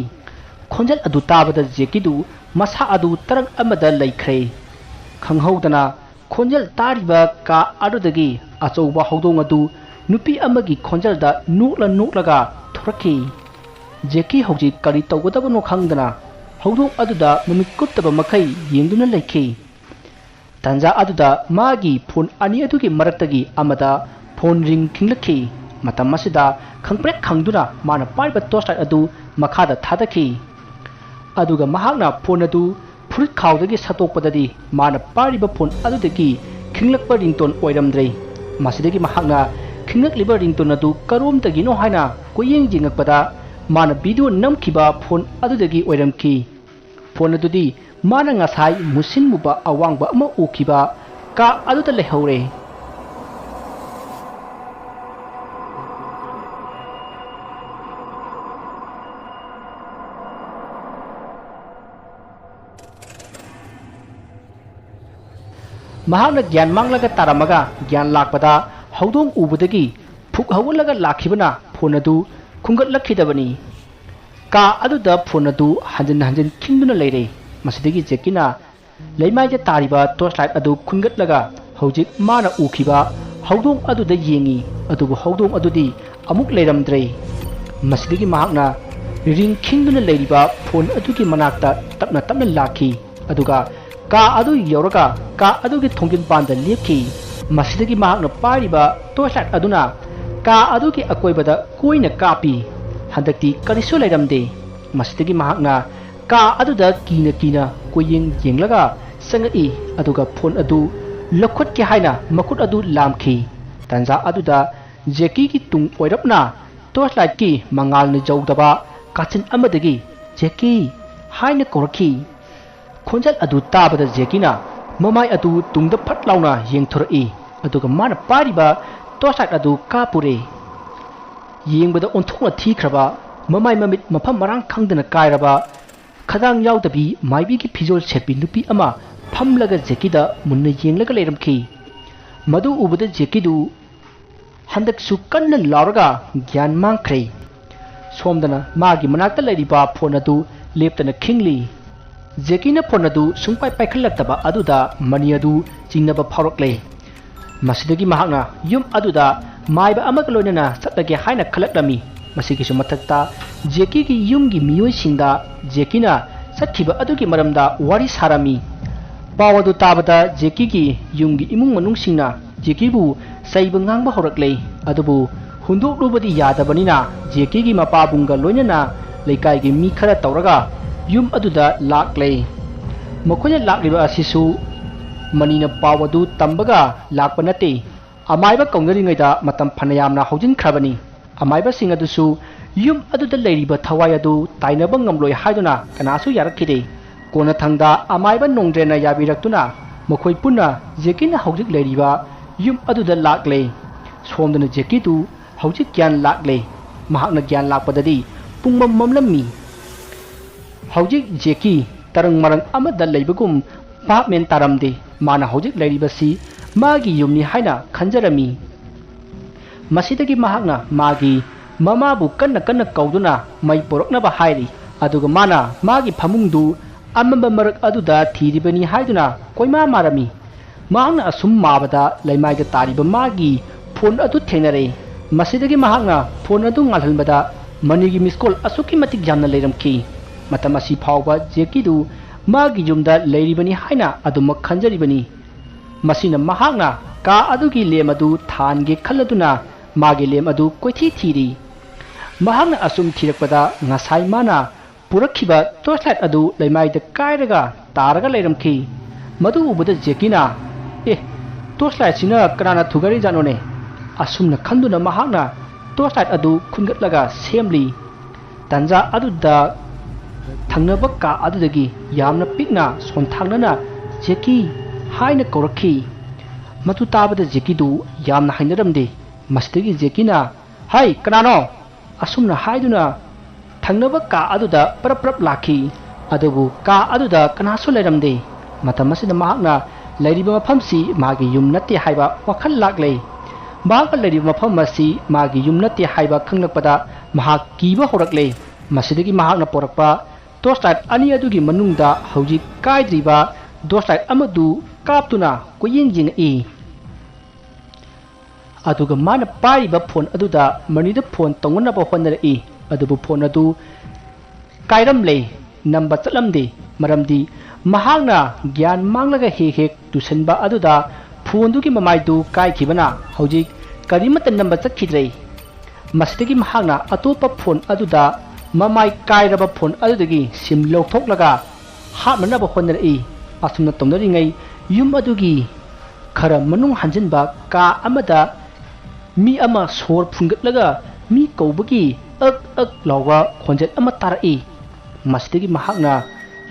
ꯈꯣꯟꯖꯦꯜ ꯑꯗꯨ ꯇꯥꯕꯗ ꯖꯦꯀꯤꯗꯨ ꯃꯁꯥ ꯑꯗꯨ ꯇꯔꯪ ꯑꯃꯗ ꯂꯩꯈ꯭ꯔꯦ꯫ ꯈꯪꯍꯧꯗꯅ ꯈꯣꯟꯖꯦꯜ ꯇꯥꯔꯤꯕ ꯀꯥ ꯑꯗꯨꯗꯒꯤ ꯑꯆꯧꯕ ꯍꯧꯗꯣꯡ ꯑꯗꯨ ꯅꯨꯄꯤ ꯑꯃꯒꯤ ꯈꯣꯟꯖꯦꯜꯗ ꯅꯣꯛꯂ ꯅꯣꯛꯂꯒ ꯊꯣꯔꯛꯈꯤ꯫ ꯖꯦꯀꯤ ꯍꯧꯖꯤꯛ ꯀꯔꯤ ꯇꯧꯒꯗꯕꯅꯣ ꯈꯪꯗꯅ ꯍꯧꯗꯣꯡ ꯑꯗꯨꯗ ꯃꯃꯤꯠ ꯀꯨꯞꯇꯕ ꯃꯈꯩ ꯌꯦꯡꯗꯨꯅ ꯂꯩꯈꯤ꯫ ꯇꯥꯟꯖꯥ ꯑꯗꯨꯗ ꯃꯥꯒꯤ ꯐꯣꯟ ꯑꯅꯤ ꯑꯗꯨꯒꯤ ꯃꯔꯛꯇꯒꯤ ꯑꯃꯗ ꯐꯣꯟ ꯔꯤꯡ ꯈꯤꯡꯂꯛꯈꯤ꯫ ꯃꯇꯝ ꯑꯁꯤꯗ ꯈꯪꯄ꯭ꯔꯦꯛ ꯈꯪꯗꯨꯅ ꯃꯥꯅ ꯄꯥꯏꯔꯤꯕ torch light ꯑꯗꯨ ꯃꯈꯥꯗ ꯊꯥꯗꯈꯤ꯫ ꯑꯗꯨꯒ ꯃꯍꯥꯛꯅ ꯐꯣꯟ ꯑꯗꯨ ꯐꯨꯔꯤꯠ ꯈꯥꯎꯗꯒꯤ ꯁꯠꯇꯣꯛꯄꯗꯗꯤ ꯃꯥꯅ ꯄꯥꯏꯔꯤꯕ ꯐꯣꯟ ꯑꯗꯨꯗꯒꯤ ꯈꯤꯡꯂꯛꯄ ringtone ꯑꯣꯏꯔꯝꯗ꯭ꯔꯦ꯫ ꯃꯁꯤꯗꯒꯤ ꯃꯍꯥꯛꯅ ꯈꯤꯡꯂꯛꯂꯤꯕ ringtone ꯑꯗꯨ ꯀꯔꯣꯝꯗꯒꯤꯅꯣ ꯍꯥꯏꯅ ꯀꯣꯏꯌꯦꯡ ꯌꯦꯡꯉꯛꯄꯗ ꯃꯥꯅ video ꯅꯝꯈꯤꯕ ꯐꯣꯟ ꯑꯗꯨꯗꯒꯤ ꯑꯣꯏꯔꯝꯈꯤ꯫ ꯐꯣꯟ ꯑꯗꯨꯗꯤ ꯃꯥꯅ ꯉꯁꯥꯏ ꯃꯨꯁꯤꯟ ꯃꯨꯕ ꯑꯋꯥꯡꯕ ꯑꯃ ꯎꯈꯤꯕ ꯀꯥ ꯑꯗꯨꯗ ꯂꯩꯍꯧꯔꯦ꯫ ꯃꯍꯥꯛꯅ ꯒ꯭ꯌꯥꯟ ꯃꯥꯡꯂꯒ ꯇꯥꯔꯝꯃꯒ ꯒ꯭ꯌꯥꯟ ꯂꯥꯛꯄꯗ ꯍꯧꯗꯣꯡ ꯎꯕꯗꯒꯤ ꯐꯨꯛ ꯍꯧꯒꯠꯂꯒ ꯂꯥꯛꯈꯤꯕꯅ ꯐꯣꯟ ꯑꯗꯨ ꯈꯨꯟꯒꯠꯂꯛꯈꯤꯗꯕꯅꯤ꯫ ꯀꯥ ꯑꯗꯨꯗ ꯐꯣꯟ ꯑꯗꯨ ꯍꯟꯖꯤꯟ ꯍꯟꯖꯤꯟ ꯈꯤꯡꯗꯨꯅ ꯂꯩꯔꯦ꯫ ꯃꯁꯤꯗꯒꯤ ꯖꯦꯀꯤꯅ ꯂꯩꯃꯥꯏꯗ ꯇꯥꯔꯤꯕ torch light ꯑꯗꯨ ꯈꯨꯟꯒꯠꯂꯒ ꯍꯧꯖꯤꯛ ꯃꯥꯅ ꯎꯈꯤꯕ ꯍꯧꯗꯣꯡ ꯑꯗꯨꯗ ꯌꯦꯡꯉꯤ꯫ ꯑꯗꯨꯕꯨ ꯍꯧꯗꯣꯡ ꯑꯗꯨꯗꯤ ꯑꯃꯨꯛ ꯂꯩꯔꯝꯗ꯭ꯔꯦ꯫ ꯃꯁꯤꯗꯒꯤ ꯃꯍꯥꯛꯅ ꯔꯤꯡ ꯈꯤꯡꯗꯨꯅ ꯂꯩꯔꯤꯕ ꯐꯣꯟ ꯑꯗꯨꯒꯤ ꯃꯅꯥꯛꯇ ꯇꯞꯅ ꯇꯞꯅ ꯂꯥꯛꯈꯤ, ꯑꯗꯨꯒ ꯀꯥ ꯑꯗꯨ ꯌꯧꯔꯒ ꯀꯥ ꯑꯗꯨꯒꯤ ꯊꯣꯡꯖꯤꯟꯄꯥꯟꯗ ꯂꯦꯞꯈꯤ꯫ ꯃꯁꯤꯗꯒꯤ ꯃꯍꯥꯛꯅ ꯄꯥꯏꯔꯤꯕ ꯇꯣꯔꯆ ꯂꯥꯏꯠ ꯑꯗꯨꯅ ꯀꯥ ꯑꯗꯨꯒꯤ ꯑꯀꯣꯏꯕꯗ ꯀꯣꯏꯅ ꯀꯥꯞꯄꯤ꯫ ꯍꯟꯗꯛꯇꯤ ꯀꯔꯤꯁꯨ ꯂꯩꯔꯝꯗꯦ꯫ ꯃꯁꯤꯗꯒꯤ ꯃꯍꯥꯛꯅ ꯀꯥ ꯑꯗꯨꯗ ꯀꯤꯅ ꯀꯤꯅ ꯀꯣꯏꯌꯦꯡ ꯌꯦꯡꯂꯒ ꯆꯪꯉꯛꯏ, ꯑꯗꯨꯒ ꯐꯣꯟ ꯑꯗꯨ ꯂꯧꯈꯠꯀꯦ ꯍꯥꯏꯅ ꯃꯈꯨꯠ ꯑꯗꯨ ꯂꯥꯝꯈꯤ꯫ ꯇꯥꯟꯖꯥ ꯑꯗꯨꯗ ꯖꯦꯀꯤꯒꯤ ꯇꯨꯡ ꯑꯣꯏꯔꯞꯅ ꯇꯣꯔꯆ ꯂꯥꯏꯠꯀꯤ ꯃꯉꯥꯜꯅ ꯌꯧꯗꯕ ꯀꯥꯆꯤꯟ ꯑꯃꯗꯒꯤ "ꯖꯦꯀꯤ" ꯍꯥꯏꯅ ꯀꯧꯔꯛꯈꯤ꯫ ꯈꯣꯟꯖꯦꯜ ꯑꯗꯨ ꯇꯥꯕꯗ ꯖꯦꯀꯤꯅ ꯃꯃꯥꯏ ꯑꯗꯨ ꯇꯨꯡꯗ ꯐꯠ ꯂꯥꯎꯅ ꯌꯦꯡꯊꯣꯔꯛꯏ, ꯑꯗꯨꯒ ꯃꯥꯅ ꯄꯥꯏꯔꯤꯕ ꯇꯣꯔꯆ ꯂꯥꯏꯠ ꯑꯗꯨ ꯀꯥꯞꯄꯨꯔꯦ꯫ ꯌꯦꯡꯕꯗ ꯑꯣꯟꯊꯣꯛꯅ ꯊꯤꯈ꯭ꯔꯕ, ꯃꯃꯥꯏ ꯃꯃꯤꯠ ꯃꯐꯝ ꯃꯔꯥꯡ ꯈꯪꯗꯅ ꯀꯥꯏꯔꯕ, ꯈꯗꯥꯡ ꯌꯥꯎꯗꯕꯤ ꯃꯥꯏꯕꯤꯒꯤ ꯐꯤꯖꯣꯜ ꯁꯦꯠꯄꯤ ꯅꯨꯄꯤ ꯑꯃ ꯐꯝꯂꯒ ꯖꯦꯀꯤꯗ ꯃꯨꯟꯅ ꯌꯦꯡꯂꯒ ꯂꯩꯔꯝꯈꯤ꯫ ꯃꯗꯨ ꯎꯕꯗ ꯖꯦꯀꯤꯗꯨ ꯍꯟꯗꯛꯁꯨ ꯀꯟꯅ ꯂꯥꯎꯔꯒ ꯒ꯭ꯌꯥꯟ ꯃꯥꯡꯈ꯭ꯔꯦ꯫ ꯁꯣꯝꯗꯅ ꯃꯥꯒꯤ ꯃꯅꯥꯛꯇ ꯂꯩꯔꯤꯕ ꯐꯣꯟ ꯑꯗꯨ ꯂꯦꯞꯇꯅ ꯈꯤꯡꯂꯤ꯫ ꯖꯦꯀꯤꯅ ꯐꯣꯟ ꯑꯗꯨ ꯁꯨꯡꯄꯥꯏ ꯄꯥꯏꯈꯠꯂꯛꯇꯕ ꯑꯗꯨꯗ ꯃꯅꯤ ꯑꯗꯨ ꯆꯤꯡꯅꯕ ꯐꯥꯎꯔꯛꯂꯦ꯫ ꯃꯁꯤꯗꯒꯤ ꯃꯍꯥꯛꯅ ꯌꯨꯝ ꯑꯗꯨꯗ ꯃꯥꯏꯕ ꯑꯃꯒ ꯂꯣꯏꯅꯅ ꯆꯠꯂꯒꯦ ꯍꯥꯏꯅ ꯈꯜꯂꯛꯂꯝꯃꯤ꯫ ꯃꯁꯤꯒꯤꯁꯨ ꯃꯊꯛꯇ ꯖꯦꯀꯤꯒꯤ ꯌꯨꯝꯒꯤ ꯃꯤꯑꯣꯏꯁꯤꯡꯗ ꯖꯦꯀꯤꯅ ꯆꯠꯈꯤꯕ ꯑꯗꯨꯒꯤ ꯃꯔꯝꯗ ꯋꯥꯔꯤ ꯁꯥꯔꯝꯃꯤ꯫ ꯄꯥꯎ ꯑꯗꯨ ꯇꯥꯕꯗ ꯖꯦꯀꯤꯒꯤ ꯌꯨꯝꯒꯤ ꯏꯃꯨꯡ ꯃꯅꯨꯡꯁꯤꯡꯅ ꯖꯦꯀꯤꯕꯨ ꯆꯩꯕ ꯉꯥꯡꯕ ꯍꯧꯔꯛꯂꯦ꯫ ꯑꯗꯨꯕꯨ ꯍꯨꯟꯗꯣꯛꯂꯨꯕꯗꯤ ꯌꯥꯗꯕꯅꯤꯅ ꯖꯦꯀꯤꯒꯤ ꯃꯄꯥꯕꯨꯡꯒ ꯂꯣꯏꯅꯅ ꯂꯩꯀꯥꯏꯒꯤ ꯃꯤ ꯈꯔ ꯇꯧꯔꯒ ꯌꯨꯝ ꯑꯗꯨꯗ ꯂꯥꯛꯂꯦ꯫ ꯃꯈꯣꯏꯅ ꯂꯥꯛꯂꯤꯕ ꯑꯁꯤꯁꯨ ꯃꯅꯤꯅ ꯄꯥꯎ ꯑꯗꯨ ꯇꯝꯕꯒ ꯂꯥꯛꯄ ꯅꯠꯇꯦ꯫ ꯑꯃꯥꯏꯕ ꯀꯧꯅꯔꯤꯉꯩꯗ ꯃꯇꯝ ꯐꯅꯌꯥꯝꯅ ꯍꯧꯖꯤꯟꯈ꯭ꯔꯕꯅꯤ꯫ ꯑꯃꯥꯏꯕꯁꯤꯡ ꯑꯗꯨꯁꯨ ꯌꯨꯝ ꯑꯗꯨꯗ ꯂꯩꯔꯤꯕ ꯊꯋꯥꯏ ꯑꯗꯨ ꯇꯥꯏꯅꯕ ꯉꯝꯂꯣꯏ ꯍꯥꯏꯗꯨꯅ ꯀꯅꯥꯁꯨ ꯌꯥꯔꯛꯈꯤꯗꯦ꯫ ꯀꯣꯟꯅꯊꯪꯗ ꯑꯃꯥꯏꯕ ꯅꯣꯡꯗ꯭ꯔꯦꯟꯅ ꯌꯥꯕꯤꯔꯛꯇꯨꯅ ꯃꯈꯣꯏ ꯄꯨꯟꯅ ꯖꯦꯀꯤꯅ ꯍꯧꯖꯤꯛ ꯂꯩꯔꯤꯕ ꯌꯨꯝ ꯑꯗꯨꯗ ꯂꯥꯛꯂꯦ꯫ ꯁꯣꯝꯗꯅ ꯖꯦꯀꯤꯗꯨ ꯍꯧꯖꯤꯛ ꯒ꯭ꯌꯥꯟ ꯂꯥꯛꯂꯦ꯫ ꯃꯍꯥꯛꯅ ꯒ꯭ꯌꯥꯟ ꯂꯥꯛꯄꯗꯗꯤ ꯄꯨꯡꯃꯝ ꯃꯝꯂꯝꯃꯤ꯫ ꯍꯧꯖꯤꯛ ꯖꯦꯀꯤ ꯇꯔꯪ ꯃꯔꯪ ꯑꯃꯗ ꯂꯩꯕꯒꯨꯝ ꯚꯥꯞ ꯃꯦꯟ ꯇꯥꯔꯝꯗꯦ꯫ ꯃꯥꯅ ꯍꯧꯖꯤꯛ ꯂꯩꯔꯤꯕꯁꯤ ꯃꯥꯒꯤ ꯌꯨꯝꯅꯤ ꯍꯥꯏꯅ ꯈꯟꯖꯔꯝꯃꯤ꯫ ꯃꯁꯤꯗꯒꯤ ꯃꯍꯥꯛꯅ ꯃꯥꯒꯤ ꯃꯃꯥꯕꯨ ꯀꯟꯅ ꯀꯟꯅ ꯀꯧꯗꯨꯅ ꯃꯩ ꯄꯨꯔꯛꯅꯕ ꯍꯥꯏꯔꯤ꯫ ꯑꯗꯨꯒ ꯃꯥꯅ ꯃꯥꯒꯤ ꯐꯃꯨꯡꯗꯨ ꯑꯃꯝꯕ ꯃꯔꯛ ꯑꯗꯨꯗ ꯊꯤꯔꯤꯕꯅꯤ ꯍꯥꯏꯗꯨꯅ ꯀꯣꯏꯃꯥ ꯃꯥꯔꯝꯃꯤ꯫ ꯃꯍꯥꯛꯅ ꯑꯁꯨꯝ ꯃꯥꯕꯗ ꯂꯩꯃꯥꯏꯗ ꯇꯥꯔꯤꯕ ꯃꯥꯒꯤ ꯐꯣꯟ ꯑꯗꯨ ꯊꯦꯡꯅꯔꯦ꯫ ꯃꯁꯤꯗꯒꯤ ꯃꯍꯥꯛꯅ ꯐꯣꯟ ꯑꯗꯨ ꯉꯥꯜꯍꯟꯕꯗ ꯃꯅꯤꯒꯤ ꯃꯤꯁ ꯀꯣꯜ ꯑꯁꯨꯛꯀꯤ ꯃꯇꯤꯛ ꯌꯥꯝꯅ ꯂꯩꯔꯝꯈꯤ꯫ ꯃꯇꯝ ꯑꯁꯤ ꯐꯥꯎꯕ ꯖꯦꯀꯤꯗꯨ ꯃꯥꯒꯤ ꯌꯨꯝꯗ ꯂꯩꯔꯤꯕꯅꯤ ꯍꯥꯏꯅ ꯑꯗꯨꯃꯛ ꯈꯟꯖꯔꯤꯕꯅꯤ꯫ ꯃꯁꯤꯅ ꯃꯍꯥꯛꯅ ꯀꯥ ꯑꯗꯨꯒꯤ ꯂꯦꯝ ꯑꯗꯨ ꯊꯥꯟꯒꯦ ꯈꯜꯂꯗꯨꯅ ꯃꯥꯒꯤ ꯂꯦꯝ ꯑꯗꯨ ꯀꯣꯏꯊꯤ ꯊꯤꯔꯤ꯫ ꯃꯍꯥꯛꯅ ꯑꯁꯨꯝ ꯊꯤꯔꯛꯄꯗ ꯉꯁꯥꯏ ꯃꯥꯅ ꯄꯨꯔꯛꯈꯤꯕ ꯇꯣꯔꯆ ꯂꯥꯏꯠ ꯑꯗꯨ ꯂꯩꯃꯥꯏꯗ ꯀꯥꯏꯔꯒ ꯇꯥꯔꯒ ꯂꯩꯔꯝꯈꯤ꯫ ꯃꯗꯨ ꯎꯕꯗ ꯖꯦꯀꯤꯅ, "ꯑꯦ, ꯇꯣꯔꯆ ꯂꯥꯏꯠꯁꯤꯅ ꯀꯅꯥꯅ ꯊꯨꯒꯥꯏꯔꯤꯖꯥꯠꯅꯣꯅꯦ?" ꯑꯁꯨꯝꯅ ꯈꯟꯗꯨꯅ ꯃꯍꯥꯛꯅ ꯇꯣꯔꯆ ꯂꯥꯏꯠ ꯑꯗꯨ ꯈꯨꯟꯒꯠꯂꯒ ꯁꯦꯝꯂꯤ꯫ ꯇꯟꯖꯥ ꯑꯗꯨꯗ ꯊꯪꯅꯕ ꯀꯥ ꯑꯗꯨꯗꯒꯤ ꯌꯥꯝꯅ ꯄꯤꯛꯅ ꯁꯣꯟꯊꯥꯡꯅꯅ "ꯖꯦꯀꯤ" ꯍꯥꯏꯅ ꯀꯧꯔꯛꯈꯤ꯫ ꯃꯗꯨ ꯇꯥꯕꯗ ꯖꯦꯀꯤꯗꯨ ꯌꯥꯝꯅ ꯍꯩꯅꯔꯝꯗꯦ꯫ ꯃꯁꯤꯗꯒꯤ ꯖꯦꯀꯤꯅ, "ꯍꯩ, ꯀꯅꯥꯅꯣ?" ꯑꯁꯨꯝꯅ ꯍꯥꯏꯗꯨꯅ ꯊꯪꯅꯕ ꯀꯥ ꯑꯗꯨꯗ ꯄꯔꯞ ꯄꯔꯞ ꯂꯥꯛꯈꯤ꯫ ꯑꯗꯨꯕꯨ ꯀꯥ ꯑꯗꯨꯗ ꯀꯅꯥꯁꯨ ꯂꯩꯔꯝꯗꯦ꯫ ꯃꯇꯝ ꯑꯁꯤꯗ ꯃꯍꯥꯛꯅ ꯂꯩꯔꯤꯕ ꯃꯐꯝꯁꯤ ꯃꯥꯒꯤ ꯌꯨꯝ ꯅꯠꯇꯦ ꯍꯥꯏꯕ ꯋꯥꯈꯜ ꯂꯥꯛꯂꯦ꯫ ꯃꯍꯥꯛꯅ ꯂꯩꯔꯤꯕ ꯃꯐꯝ ꯑꯁꯤ ꯃꯥꯒꯤ ꯌꯨꯝ ꯅꯠꯇꯦ ꯍꯥꯏꯕ ꯈꯪꯂꯛꯄꯗ ꯃꯍꯥꯛ ꯀꯤꯕ ꯍꯧꯔꯛꯂꯦ꯫ ꯃꯁꯤꯗꯒꯤ ꯃꯍꯥꯛꯅ ꯄꯣꯔꯛꯄ ꯇꯣꯔꯆ ꯂꯥꯏꯠ ꯑꯅꯤ ꯑꯗꯨꯒꯤ ꯃꯅꯨꯡꯗ ꯍꯧꯖꯤꯛ ꯀꯥꯏꯗ꯭ꯔꯤꯕ ꯇꯣꯔꯆ ꯂꯥꯏꯠ ꯑꯃꯗꯨ ꯀꯥꯞꯇꯨꯅ ꯀꯣꯏꯌꯦꯡ ꯌꯦꯡꯉꯛꯏ꯫ ꯑꯗꯨꯒ ꯃꯥꯅ ꯄꯥꯏꯔꯤꯕ ꯐꯣꯟ ꯑꯗꯨꯗ ꯃꯅꯤꯗ ꯐꯣꯟ ꯇꯧꯅꯅꯕ ꯍꯣꯠꯅꯔꯛꯏ꯫ ꯑꯗꯨꯕꯨ ꯐꯣꯟ ꯑꯗꯨ ꯀꯥꯏꯔꯝꯂꯦ, ꯅꯝꯕ ꯆꯠꯂꯝꯗꯦ꯫ ꯃꯔꯝꯗꯤ ꯃꯍꯥꯛꯅ ꯒ꯭ꯌꯥꯟ ꯃꯥꯡꯂꯒ ꯍꯦꯛ ꯍꯦꯛ ꯇꯨꯁꯟꯕ ꯑꯗꯨꯗ ꯐꯣꯟꯗꯨꯒꯤ ꯃꯃꯥꯏꯗꯨ ꯀꯥꯏꯈꯤꯕꯅ ꯍꯧꯖꯤꯛ ꯀꯔꯤꯃꯠꯇ ꯅꯝꯕ ꯆꯠꯈꯤꯗ꯭ꯔꯦ꯫ ꯃꯁꯤꯗꯒꯤ ꯃꯍꯥꯛꯅ ꯑꯇꯣꯞꯄ ꯐꯣꯟ ꯑꯗꯨꯗ ꯃꯃꯥꯏ ꯀꯥꯏꯔꯕ ꯐꯣꯟ ꯑꯗꯨꯗꯒꯤ ꯁꯤꯝ ꯂꯧꯊꯣꯛꯂꯒ ꯍꯥꯞꯅꯅꯕ ꯍꯣꯠꯅꯔꯛꯏ꯫ ꯑꯁꯨꯝꯅ ꯇꯧꯅꯔꯤꯉꯩ ꯌꯨꯝ ꯑꯗꯨꯒꯤ ꯈꯔ ꯃꯅꯨꯡ ꯍꯟꯖꯤꯟꯕ ꯀꯥ ꯑꯃꯗ ꯃꯤ ꯑꯃ ꯁꯣꯔ ꯐꯨꯟꯒꯠꯂꯒ ꯃꯤ ꯀꯧꯕꯒꯤ "ꯑꯛ ꯑꯛ" ꯂꯥꯎꯕ ꯈꯣꯟꯖꯦꯜ ꯑꯃ ꯇꯥꯔꯛꯏ꯫ ꯃꯁꯤꯗꯒꯤ ꯃꯍꯥꯛꯅ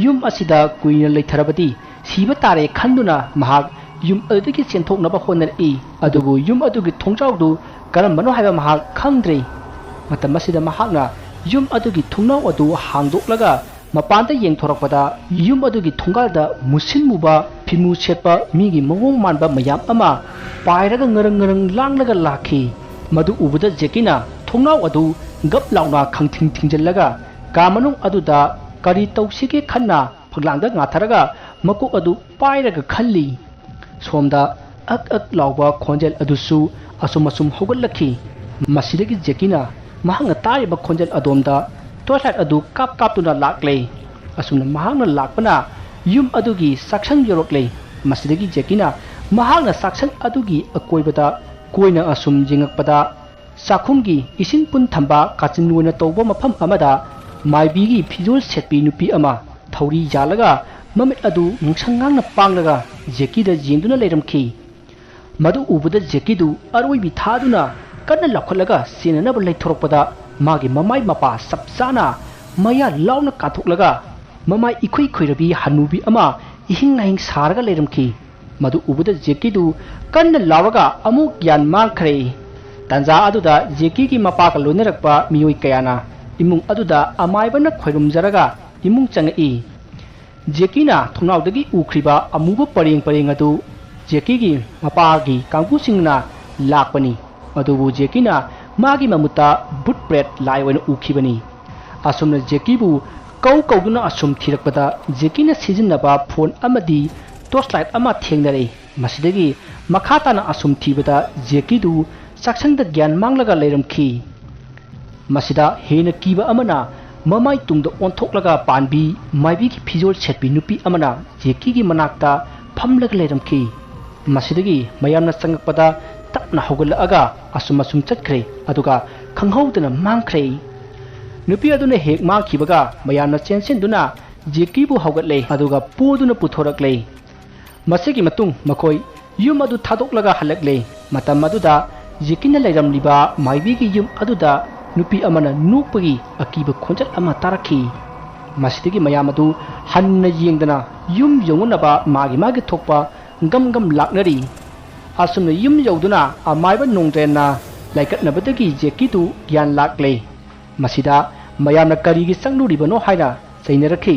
ꯌꯨꯝ ꯑꯁꯤꯗ ꯀꯨꯏꯅ ꯂꯩꯊꯔꯕꯗꯤ ꯁꯤꯕ ꯇꯥꯔꯦ ꯈꯟꯗꯨꯅ ꯃꯍꯥꯛ ꯌꯨꯝ ꯑꯗꯨꯗꯒꯤ ꯆꯦꯟꯊꯣꯛꯅꯕ ꯍꯣꯠꯅꯔꯛꯏ꯫ ꯑꯗꯨꯕꯨ ꯌꯨꯝ ꯑꯗꯨꯒꯤ ꯊꯣꯡꯖꯥꯎꯗꯨ ꯀꯔꯝꯕꯅꯣ ꯍꯥꯏꯕ ꯃꯍꯥꯛ ꯈꯪꯗ꯭ꯔꯦ꯫ ꯃꯇꯝ ꯑꯁꯤꯗ ꯃꯍꯥꯛꯅ ꯌꯨꯝ ꯑꯗꯨꯒꯤ ꯊꯣꯡꯅꯥꯎ ꯑꯗꯨ ꯍꯥꯡꯗꯣꯛꯂꯒ ꯃꯄꯥꯟꯗ ꯌꯦꯡꯊꯣꯔꯛꯄꯗ ꯌꯨꯝ ꯑꯗꯨꯒꯤ ꯊꯣꯡꯒꯥꯜꯗ ꯃꯨꯁꯤꯟ ꯃꯨꯕ ꯐꯤꯃꯨ ꯁꯦꯠꯄ ꯃꯤꯒꯤ ꯃꯑꯣꯡ ꯃꯥꯟꯕ ꯃꯌꯥꯝ ꯑꯃ ꯄꯥꯏꯔꯒ ꯉꯔꯪ ꯉꯔꯪ ꯂꯥꯡꯂꯒ ꯂꯥꯛꯈꯤ꯫ ꯃꯗꯨ ꯎꯕꯗ ꯖꯦꯀꯤꯅ ꯊꯣꯡꯅꯥꯎ ꯑꯗꯨ ꯒꯞ ꯂꯥꯎꯅ ꯈꯪꯊꯤꯡ ꯊꯤꯡꯖꯤꯜꯂꯒ ꯀꯥ ꯃꯅꯨꯡ ꯑꯗꯨꯗ ꯀꯔꯤ ꯇꯧꯁꯤꯒꯦ ꯈꯟꯅ ꯐꯛꯂꯥꯡꯗ ꯉꯥꯊꯔꯒ ꯃꯀꯣꯛ ꯑꯗꯨ ꯄꯥꯏꯔꯒ ꯈꯜꯂꯤ꯫ ꯁꯣꯝꯗ ꯑꯛ ꯑꯛ ꯂꯥꯎꯕ ꯈꯣꯟꯖꯦꯜ ꯑꯗꯨꯁꯨ ꯑꯁꯨꯝ ꯑꯁꯨꯝ ꯍꯧꯒꯠꯂꯛꯈꯤ꯫ ꯃꯁꯤꯗꯒꯤ ꯖꯦꯀꯤꯅ ꯃꯍꯥꯛꯅ ꯇꯥꯔꯤꯕ ꯈꯣꯟꯖꯦꯜ ꯑꯗꯣꯝꯗ ꯇꯣꯔꯆꯂꯥꯏꯠ ꯑꯗꯨ ꯀꯥꯞ ꯀꯥꯞꯇꯨꯅ ꯂꯥꯛꯂꯦ꯫ ꯑꯁꯨꯝꯅ ꯃꯍꯥꯛꯅ ꯂꯥꯛꯄꯅ ꯌꯨꯝ ꯑꯗꯨꯒꯤ ꯆꯥꯛꯁꯪ ꯌꯧꯔꯛꯂꯦ꯫ ꯃꯁꯤꯗꯒꯤ ꯖꯦꯀꯤꯅ ꯃꯍꯥꯛꯅ ꯆꯥꯛꯁꯪ ꯑꯗꯨꯒꯤ ꯑꯀꯣꯏꯕꯗ ꯀꯣꯏꯅ ꯑꯁꯨꯝ ꯌꯦꯡꯉꯛꯄꯗ, ꯆꯥꯛꯈꯨꯝꯒꯤ ꯏꯁꯤꯡ ꯄꯨꯟ ꯊꯝꯕ ꯀꯥꯆꯤꯟ ꯑꯣꯏꯅ ꯇꯧꯕ ꯃꯐꯝ ꯑꯃꯗ ꯃꯥꯏꯕꯤꯒꯤ ꯐꯤꯖꯣꯜ ꯁꯦꯠꯄꯤ ꯅꯨꯄꯤ ꯑꯃ ꯊꯧꯔꯤ ꯌꯥꯜꯂꯒ ꯃꯃꯤꯠ ꯑꯗꯨ ꯉꯥꯡꯁꯪ ꯉꯥꯡꯅ ꯄꯥꯡꯂꯒ ꯖꯦꯀꯤꯗ ꯌꯦꯡꯗꯨꯅ ꯂꯩꯔꯝꯈꯤ꯫ ꯃꯗꯨ ꯎꯕꯗ ꯖꯦꯀꯤꯗꯨ ꯑꯔꯣꯏꯕꯤ ꯊꯥꯗꯨꯅ ꯀꯟꯅ ꯂꯥꯎꯈꯠꯂꯒ ꯆꯦꯟꯅꯅꯕ ꯂꯩꯊꯣꯔꯛꯄꯗ, ꯃꯥꯒꯤ ꯃꯃꯥꯏ ꯃꯄꯥ ꯆꯞ ꯆꯥꯅ ꯃꯌꯥ ꯂꯥꯎꯅ ꯀꯥꯊꯣꯛꯂꯒ ꯃꯃꯥꯏ ꯏꯈꯨꯏ ꯈꯨꯏꯔꯕꯤ ꯍꯅꯨꯕꯤ ꯑꯃ ꯏꯍꯤꯡ ꯅꯥꯍꯤꯡ ꯁꯥꯔꯒ ꯂꯩꯔꯝꯈꯤ꯫ ꯃꯗꯨ ꯎꯕꯗ ꯖꯦꯀꯤꯗꯨ ꯀꯟꯅ ꯂꯥꯎꯔꯒ ꯑꯃꯨꯛ ꯒ꯭ꯌꯥꯟ ꯃꯥꯡꯈ꯭ꯔꯦ꯫ ꯇꯥꯟꯖꯥ ꯑꯗꯨꯗ ꯖꯦꯀꯤꯒꯤ ꯃꯄꯥꯒ ꯂꯣꯏꯅꯔꯛꯄ ꯃꯤꯑꯣꯏ ꯀꯌꯥꯅ ꯏꯃꯨꯡ ꯑꯗꯨꯗ ꯑꯃꯥꯏꯕꯅ ꯈꯣꯏꯔꯨꯝꯖꯔꯒ ꯏꯃꯨꯡ ꯆꯪꯉꯛꯏ꯫ ꯖꯦꯀꯤꯅ ꯊꯣꯡꯅꯥꯎꯗꯒꯤ ꯎꯈ꯭ꯔꯤꯕ ꯑꯃꯨꯕ ꯄꯔꯦꯡ ꯄꯔꯦꯡ ꯑꯗꯨ ꯖꯦꯀꯤꯒꯤ ꯃꯄꯥꯒꯤ ꯀꯥꯡꯕꯨꯁꯤꯡꯅ ꯂꯥꯛꯄꯅꯤ꯫ ꯑꯗꯨꯕꯨ ꯖꯦꯀꯤꯅ ꯃꯥꯒꯤ ꯃꯃꯨꯠꯇ ꯚꯨꯠ ꯄ꯭ꯔꯦꯠ ꯂꯥꯏ ꯑꯣꯏꯅ ꯎꯈꯤꯕꯅꯤ꯫ ꯑꯁꯨꯝꯅ ꯖꯦꯀꯤꯕꯨ ꯀꯧ ꯀꯧꯗꯨꯅ ꯑꯁꯨꯝ ꯊꯤꯔꯛꯄꯗ, ꯖꯦꯀꯤꯅ ꯁꯤꯖꯤꯟꯅꯕ ꯐꯣꯟ ꯑꯃꯗꯤ ꯇꯣꯔꯆ ꯂꯥꯏꯠ ꯑꯃ ꯊꯦꯡꯅꯔꯦ꯫ ꯃꯁꯤꯗꯒꯤ ꯃꯈꯥ ꯇꯥꯅ ꯑꯁꯨꯝ ꯊꯤꯕꯗ, ꯖꯦꯀꯤꯗꯨ ꯆꯥꯛꯁꯪꯗ ꯒ꯭ꯌꯥꯟ ꯃꯥꯡꯂꯒ ꯂꯩꯔꯝꯈꯤ꯫ ꯃꯁꯤꯗ ꯍꯦꯟꯅ ꯀꯤꯕ ꯑꯃꯅ, ꯃꯃꯥꯏ ꯇꯨꯡꯗ ꯑꯣꯟꯊꯣꯛꯂꯒ ꯄꯥꯟꯕꯤ ꯃꯥꯏꯕꯤꯒꯤ ꯐꯤꯖꯣꯜ ꯁꯦꯠꯄꯤ ꯅꯨꯄꯤ ꯑꯃꯅ ꯖꯦꯀꯤꯒꯤ ꯃꯅꯥꯛꯇ ꯐꯝꯂꯒ ꯂꯩꯔꯝꯈꯤ꯫ ꯃꯁꯤꯗꯒꯤ ꯃꯌꯥꯝꯅ ꯆꯪꯉꯛꯄꯗ, ꯇꯞꯅ ꯍꯧꯒꯠꯂꯛꯑꯒ ꯑꯁꯨꯝ ꯑꯁꯨꯝ ꯆꯠꯈ꯭ꯔꯦ, ꯑꯗꯨꯒ ꯈꯪꯍꯧꯗꯅ ꯃꯥꯡꯈ꯭ꯔꯦ꯫ ꯅꯨꯄꯤ ꯑꯗꯨꯅ ꯍꯦꯛ ꯃꯥꯡꯈꯤꯕꯒ, ꯃꯌꯥꯝꯅ ꯆꯦꯟꯁꯤꯟꯗꯨꯅ ꯖꯦꯀꯤꯕꯨ ꯍꯧꯒꯠꯂꯦ, ꯑꯗꯨꯒ ꯄꯣꯗꯨꯅ ꯄꯨꯊꯣꯔꯛꯂꯦ꯫ ꯃꯁꯤꯒꯤ ꯃꯇꯨꯡ ꯃꯈꯣꯏ ꯌꯨꯝ ꯑꯗꯨ ꯊꯥꯗꯣꯛꯂꯒ ꯍꯜꯂꯛꯂꯦ꯫ ꯃꯇꯝ ꯑꯗꯨꯗ ꯖꯦꯀꯤꯅ ꯂꯩꯔꯝꯂꯤꯕ ꯃꯥꯏꯕꯤꯒꯤ ꯌꯨꯝ ꯑꯗꯨꯗ ꯅꯨꯄꯤ ꯑꯃꯅ ꯅꯣꯛꯄꯒꯤ ꯑꯀꯤꯕ ꯈꯣꯟꯖꯦꯜ ꯑꯃ ꯇꯥꯔꯛꯈꯤ꯫ ꯃꯁꯤꯗꯒꯤ ꯃꯌꯥꯝ ꯑꯗꯨ ꯍꯟꯅ ꯌꯦꯡꯗꯅ ꯌꯨꯝ ꯌꯧꯅꯅꯕ ꯃꯥꯒꯤ ꯃꯥꯒꯤ ꯊꯣꯛꯄ ꯒꯝ ꯒꯝ ꯂꯥꯛꯅꯔꯤ꯫ ꯑꯁꯨꯝꯅ ꯌꯨꯝ ꯌꯧꯗꯨꯅ ꯑꯃꯥꯏꯕ ꯅꯣꯡꯗ꯭ꯔꯦꯟꯅ ꯂꯥꯏꯀꯠꯅꯕꯗꯒꯤ ꯖꯦꯀꯤꯗꯨ ꯒ꯭ꯌꯥꯟ ꯂꯥꯛꯂꯦ꯫ ꯃꯁꯤꯗ ꯃꯌꯥꯝꯅ ꯀꯔꯤꯒꯤ ꯆꯪꯂꯨꯔꯤꯕꯅꯣ ꯍꯥꯏꯅ ꯆꯩꯅꯔꯛꯈꯤ꯫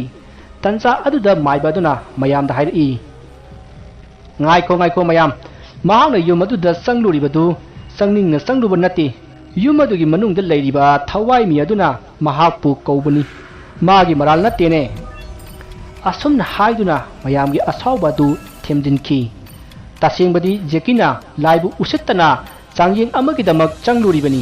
ꯇꯟꯖꯥ ꯑꯗꯨꯗ ꯃꯥꯏꯕ ꯑꯗꯨꯅ ꯃꯌꯥꯝꯗ ꯍꯥꯏꯔꯛꯏ, "ꯉꯥꯏꯈꯣ, ꯉꯥꯏꯈꯣ ꯃꯌꯥꯝ, ꯃꯍꯥꯛꯅ ꯌꯨꯝ ꯑꯗꯨꯗ ꯆꯪꯂꯨꯔꯤꯕꯗꯨ ꯆꯪꯅꯤꯡꯅ ꯆꯪꯂꯨꯕ ꯅꯠꯇꯦ꯫ ꯌꯨꯝ ꯑꯗꯨꯒꯤ ꯃꯅꯨꯡꯗ ꯂꯩꯔꯤꯕ ꯊꯋꯥꯏ ꯃꯤ ꯑꯗꯨꯅ ꯃꯍꯥꯛꯄꯨ ꯀꯧꯕꯅꯤ꯫ ꯃꯥꯒꯤ ꯃꯔꯥꯜ ꯅꯠꯇꯦꯅꯦ"꯫ ꯑꯁꯨꯝꯅ ꯍꯥꯏꯗꯨꯅ ꯃꯌꯥꯝꯒꯤ ꯑꯁꯥꯎꯕ ꯑꯗꯨ ꯊꯦꯝꯖꯤꯟꯈꯤ꯫ ꯇꯁꯦꯡꯕꯗꯤ ꯖꯦꯀꯤꯅ ꯂꯥꯏꯕꯨ ꯎꯁꯤꯠꯇꯅ ꯆꯥꯡꯌꯦꯡ ꯑꯃꯒꯤꯗꯃꯛ ꯆꯪꯂꯨꯔꯤꯕꯅꯤ꯫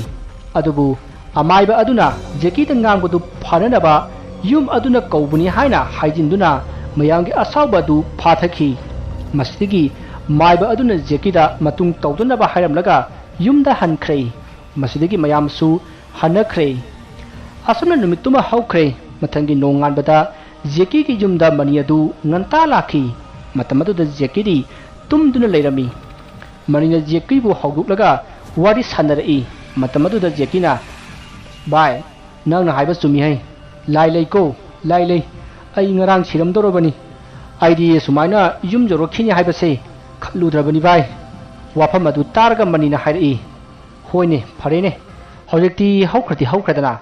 ꯑꯗꯨꯕꯨ ꯑꯃꯥꯏꯕ ꯑꯗꯨꯅ ꯖꯦꯀꯤꯗ ꯉꯥꯡꯕꯗꯨ ꯐꯅꯅꯕ ꯌꯨꯝ ꯑꯗꯨꯅ ꯀꯧꯕꯅꯤ ꯍꯥꯏꯅ ꯍꯥꯏꯖꯤꯟꯗꯨꯅ ꯃꯌꯥꯝꯒꯤ ꯑꯁꯥꯎꯕ ꯑꯗꯨ ꯐꯥꯊꯈꯤ꯫ ꯃꯁꯤꯗꯒꯤ ꯃꯥꯏꯕ ꯑꯗꯨꯅ ꯖꯦꯀꯤꯗ ꯃꯇꯨꯡ ꯇꯧꯗꯅꯕ ꯍꯥꯏꯔꯝꯂꯒ ꯌꯨꯝꯗ ꯍꯟꯈ꯭ꯔꯦ꯫ ꯃꯁꯤꯗꯒꯤ ꯃꯌꯥꯝꯁꯨ ꯍꯟꯅꯈ꯭ꯔꯦ꯫ ꯑꯁꯨꯝꯅ ꯅꯨꯃꯤꯠꯇꯨꯃ ꯍꯧꯈ꯭ꯔꯦ꯫ ꯃꯊꯪꯒꯤ ꯅꯣꯡꯉꯥꯟꯕꯗ ꯖꯦꯀꯤꯒꯤ ꯌꯨꯝꯗ ꯃꯅꯤ ꯑꯗꯨ ꯉꯟꯇꯥ ꯂꯥꯛꯈꯤ꯫ ꯃꯇꯝ ꯑꯗꯨꯗ ꯖꯦꯀꯤꯗꯤ ꯇꯨꯝꯗꯨꯅ ꯂꯩꯔꯝꯃꯤ꯫ ꯃꯅꯤꯅ ꯖꯦꯀꯤꯕꯨ ꯍꯧꯗꯣꯛꯂꯒ ꯋꯥꯔꯤ ꯁꯥꯟꯅꯔꯛꯏ꯫ ꯃꯇꯝ ꯑꯗꯨꯗ ꯖꯦꯀꯤꯅ, "ꯚꯥꯏ, ꯅꯪꯅ ꯍꯥꯏꯕ ꯆꯨꯝꯃꯤ ꯍꯩ꯫ ꯂꯥꯏ ꯂꯩꯀꯣ, ꯂꯥꯏ ꯂꯩ꯫ ꯑꯩ ꯉꯔꯥꯡ ꯁꯤꯔꯝꯗꯧꯔꯕꯅꯤ꯫ ꯑꯩꯗꯤ ꯁꯨꯃꯥꯏꯅ ꯌꯨꯝ ꯌꯧꯔꯛꯈꯤꯅꯤ ꯍꯥꯏꯕꯁꯦ ꯈꯜꯂꯨꯗ꯭ꯔꯕꯅꯤ ꯚꯥꯏ꯫" ꯋꯥꯐꯝ ꯑꯗꯨ ꯇꯥꯔꯒ ꯃꯅꯤꯅ ꯍꯥꯏꯔꯛꯏ, "ꯍꯣꯏꯅꯦ, ꯐꯔꯦꯅꯦ꯫ ꯍꯧꯖꯤꯛꯇꯤ ꯍꯧꯈ꯭ꯔꯗꯤ ꯍꯧꯈ꯭ꯔꯦꯗꯅ꯫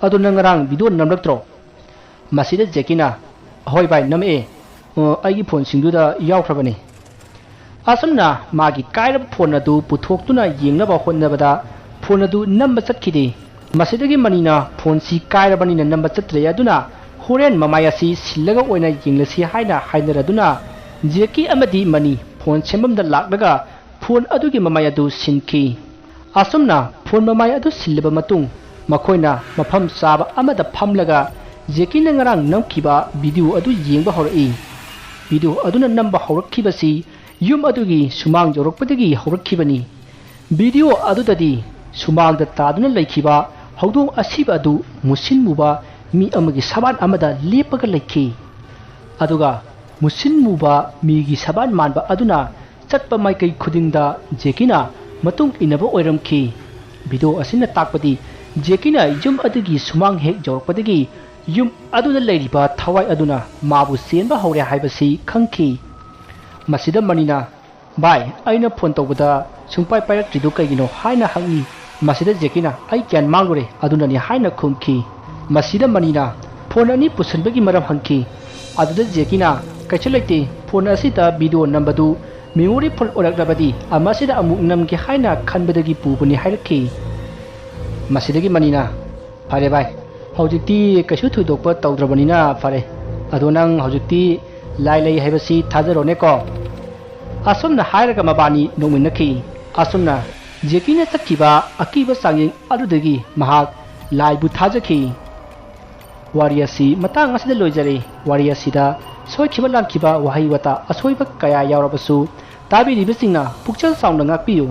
ꯑꯗꯣ ꯅꯪ ꯉꯔꯥꯡ ꯚꯤꯗꯤꯑꯣ ꯅꯝꯂꯛꯇ꯭ꯔꯣ?" ꯃꯁꯤꯗ ꯖꯦꯀꯤꯅ, "ꯍꯣꯏ ꯚꯥꯏ, ꯅꯝꯃꯛꯑꯦ꯫ ꯑ, ꯑꯩꯒꯤ ꯐꯣꯟꯁꯤꯡꯗꯨꯗ ꯌꯥꯎꯈ꯭ꯔꯕꯅꯤ꯫" ꯑꯁꯨꯝꯅ ꯃꯥꯒꯤ ꯀꯥꯏꯔꯕ ꯐꯣꯟ ꯑꯗꯨ ꯄꯨꯊꯣꯛꯇꯨꯅ ꯌꯦꯡꯅꯕ ꯍꯣꯠꯅꯕꯗ ꯐꯣꯟ ꯑꯗꯨ ꯅꯝꯕ ꯆꯠꯈꯤꯗꯦ꯫ ꯃꯁꯤꯗꯒꯤ ꯃꯅꯤꯅ ꯐꯣꯟꯁꯤ ꯀꯥꯏꯔꯕꯅꯤꯅ ꯅꯝꯕ ꯆꯠꯇ꯭ꯔꯦ, ꯑꯗꯨꯅ ꯍꯣꯔꯦꯟ ꯃꯃꯥꯏ ꯑꯁꯤ ꯁꯤꯜꯂꯒ ꯑꯣꯏꯅ ꯌꯦꯡꯂꯁꯤ ꯍꯥꯏꯅ ꯍꯥꯏꯅꯔꯗꯨꯅ ꯖꯦꯀꯤ ꯑꯃꯗꯤ ꯃꯅꯤ ꯐꯣꯟ ꯁꯦꯝꯐꯝꯗ ꯂꯥꯛꯂꯒ ꯐꯣꯟ ꯑꯗꯨꯒꯤ ꯃꯃꯥꯏ ꯑꯗꯨ ꯁꯤꯟꯈꯤ꯫ ꯑꯁꯨꯝꯅ ꯐꯣꯟ ꯃꯃꯥꯏ ꯑꯗꯨ ꯁꯤꯜꯂꯕ ꯃꯇꯨꯡ ꯃꯈꯣꯏꯅ ꯃꯐꯝ ꯆꯥꯕ ꯑꯃꯗ ꯐꯝꯂꯒ ꯖꯦꯀꯤꯅ ꯉꯔꯥꯡ ꯅꯝꯈꯤꯕ ꯚꯤꯗꯤꯑꯣ ꯑꯗꯨ ꯌꯦꯡꯕ ꯍꯧꯔꯛꯏ꯫ ꯚꯤꯗꯤꯑꯣ ꯑꯗꯨꯅ ꯅꯝꯕ ꯍꯧꯔꯛꯈꯤꯕꯁꯤ ꯌꯨꯝ ꯑꯗꯨꯒꯤ ꯁꯨꯃꯥꯡ ꯌꯧꯔꯛꯄꯗꯒꯤ ꯍꯧꯔꯛꯈꯤꯕꯅꯤ꯫ ꯚꯤꯗꯤꯑꯣ ꯑꯗꯨꯗꯗꯤ ꯁꯨꯃꯥꯡꯗ ꯇꯥꯗꯨꯅ ꯂꯩꯈꯤꯕ ꯍꯧꯗꯣꯡ ꯑꯁꯤꯕ ꯑꯗꯨ ꯃꯨꯁꯤꯟ ꯃꯨꯕ ꯃꯤ ꯑꯃꯒꯤ ꯁꯕꯥꯟ ꯑꯃꯗ ꯂꯦꯞꯄꯒ ꯂꯩꯈꯤ꯫ ꯑꯗꯨꯒ ꯃꯨꯁꯤꯟ ꯃꯨꯕ ꯃꯤꯒꯤ ꯁꯕꯥꯟ ꯃꯥꯟꯕ ꯑꯗꯨꯅ ꯆꯠꯄ ꯃꯥꯏꯀꯩ ꯈꯨꯗꯤꯡꯗ ꯖꯦꯀꯤꯅ ꯃꯇꯨꯡ ꯏꯟꯅꯕ ꯑꯣꯏꯔꯝꯈꯤ꯫ ꯚꯤꯗꯤꯑꯣ ꯑꯁꯤꯅ ꯇꯥꯛꯄꯗꯤ ꯖꯦꯀꯤꯅ ꯌꯨꯝ ꯑꯗꯨꯒꯤ ꯁꯨꯃꯥꯡ ꯍꯦꯛ ꯌꯧꯔꯛꯄꯗꯒꯤ ꯌꯨꯝ ꯑꯗꯨꯗ ꯂꯩꯔꯤꯕ ꯊꯋꯥꯏ ꯑꯗꯨꯅ ꯃꯥꯕꯨ ꯆꯦꯟꯕ ꯍꯧꯔꯦ ꯍꯥꯏꯕꯁꯤ ꯈꯪꯈꯤ꯫ ꯃꯁꯤꯗ ꯃꯅꯤꯅ, "ꯚꯥꯏ, ꯑꯩꯅ ꯐꯣꯟ ꯇꯧꯕꯗ ꯁꯨꯡꯄꯥꯏ ꯄꯥꯏꯔꯛꯇ꯭ꯔꯤꯗꯨ ꯀꯩꯒꯤꯅꯣ?" ꯍꯥꯏꯅ ꯍꯪꯉꯤ꯫ ꯃꯁꯤꯗ ꯖꯦꯀꯤꯅ, "ꯑꯩ ꯒ꯭ꯌꯥꯟ ꯃꯥꯡꯂꯨꯔꯦ, ꯑꯗꯨꯅꯅꯤ" ꯍꯥꯏꯅ ꯈꯨꯝꯈꯤ꯫ ꯃꯁꯤꯗ ꯃꯅꯤꯅ ꯐꯣꯟ ꯑꯅꯤ ꯄꯨꯁꯟꯕꯒꯤ ꯃꯔꯝ ꯍꯪꯈꯤ꯫ ꯑꯗꯨꯗ ꯖꯦꯀꯤꯅ, "ꯀꯩꯁꯨ ꯂꯩꯇꯦ, ꯐꯣꯟ ꯑꯁꯤꯗ ꯚꯤꯗꯤꯑꯣ ꯅꯝꯕꯗꯨ ꯃꯦꯃꯣꯔꯤ ꯐꯨꯜ ꯑꯣꯏꯔꯛꯂꯕꯗꯤ ꯑꯃꯁꯤꯗ ꯑꯃꯨꯛ ꯅꯝꯒꯦ ꯍꯥꯏꯅ ꯈꯟꯕꯗꯒꯤ ꯄꯨꯕꯅꯤ" ꯍꯥꯏꯔꯛꯈꯤ꯫ ꯃꯁꯤꯗꯒꯤ ꯃꯅꯤꯅ, "ꯐꯔꯦ ꯚꯥꯏ, ꯍꯧꯖꯤꯛꯇꯤ ꯀꯩꯁꯨ ꯊꯣꯏꯗꯣꯛꯄ ꯇꯧꯗ꯭ꯔꯕꯅꯤꯅ ꯐꯔꯦ꯫ ꯑꯗꯣ ꯅꯪ ꯍꯧꯖꯤꯛꯇꯤ ꯂꯥꯏ ꯂꯩ ꯍꯥꯏꯕꯁꯤ ꯊꯥꯖꯔꯣꯅꯦꯀꯣ?" ꯑꯁꯨꯝꯅ ꯍꯥꯏꯔꯒ ꯃꯕꯥꯅꯤ ꯅꯣꯛꯃꯤꯟꯅꯈꯤ꯫ ꯑꯁꯨꯝꯅ ꯖꯦꯀꯤꯅ ꯆꯠꯈꯤꯕ ꯑꯀꯤꯕ ꯆꯥꯡꯌꯦꯡ ꯑꯗꯨꯗꯒꯤ ꯃꯍꯥꯛ ꯂꯥꯏꯕꯨ ꯊꯥꯖꯈꯤ꯫ ꯋꯥꯔꯤ ꯑꯁꯤ ꯃꯇꯥꯡ ꯑꯁꯤꯗ ꯂꯣꯏꯖꯔꯦ꯫ ꯋꯥꯔꯤ ꯑꯁꯤꯗ ꯁꯣꯏꯈꯤꯕ ꯂꯥꯟꯈꯤꯕ ꯋꯥꯍꯩ ꯋꯥꯇꯥ ꯑꯁꯣꯏꯕ ꯀꯌꯥ ꯌꯥꯎꯔꯕꯁꯨ ꯇꯥꯕꯤꯔꯤꯕꯁꯤꯡꯅ ꯄꯨꯛꯆꯦꯜ ꯆꯥꯎꯅ ꯉꯥꯛꯄꯤꯌꯨ꯫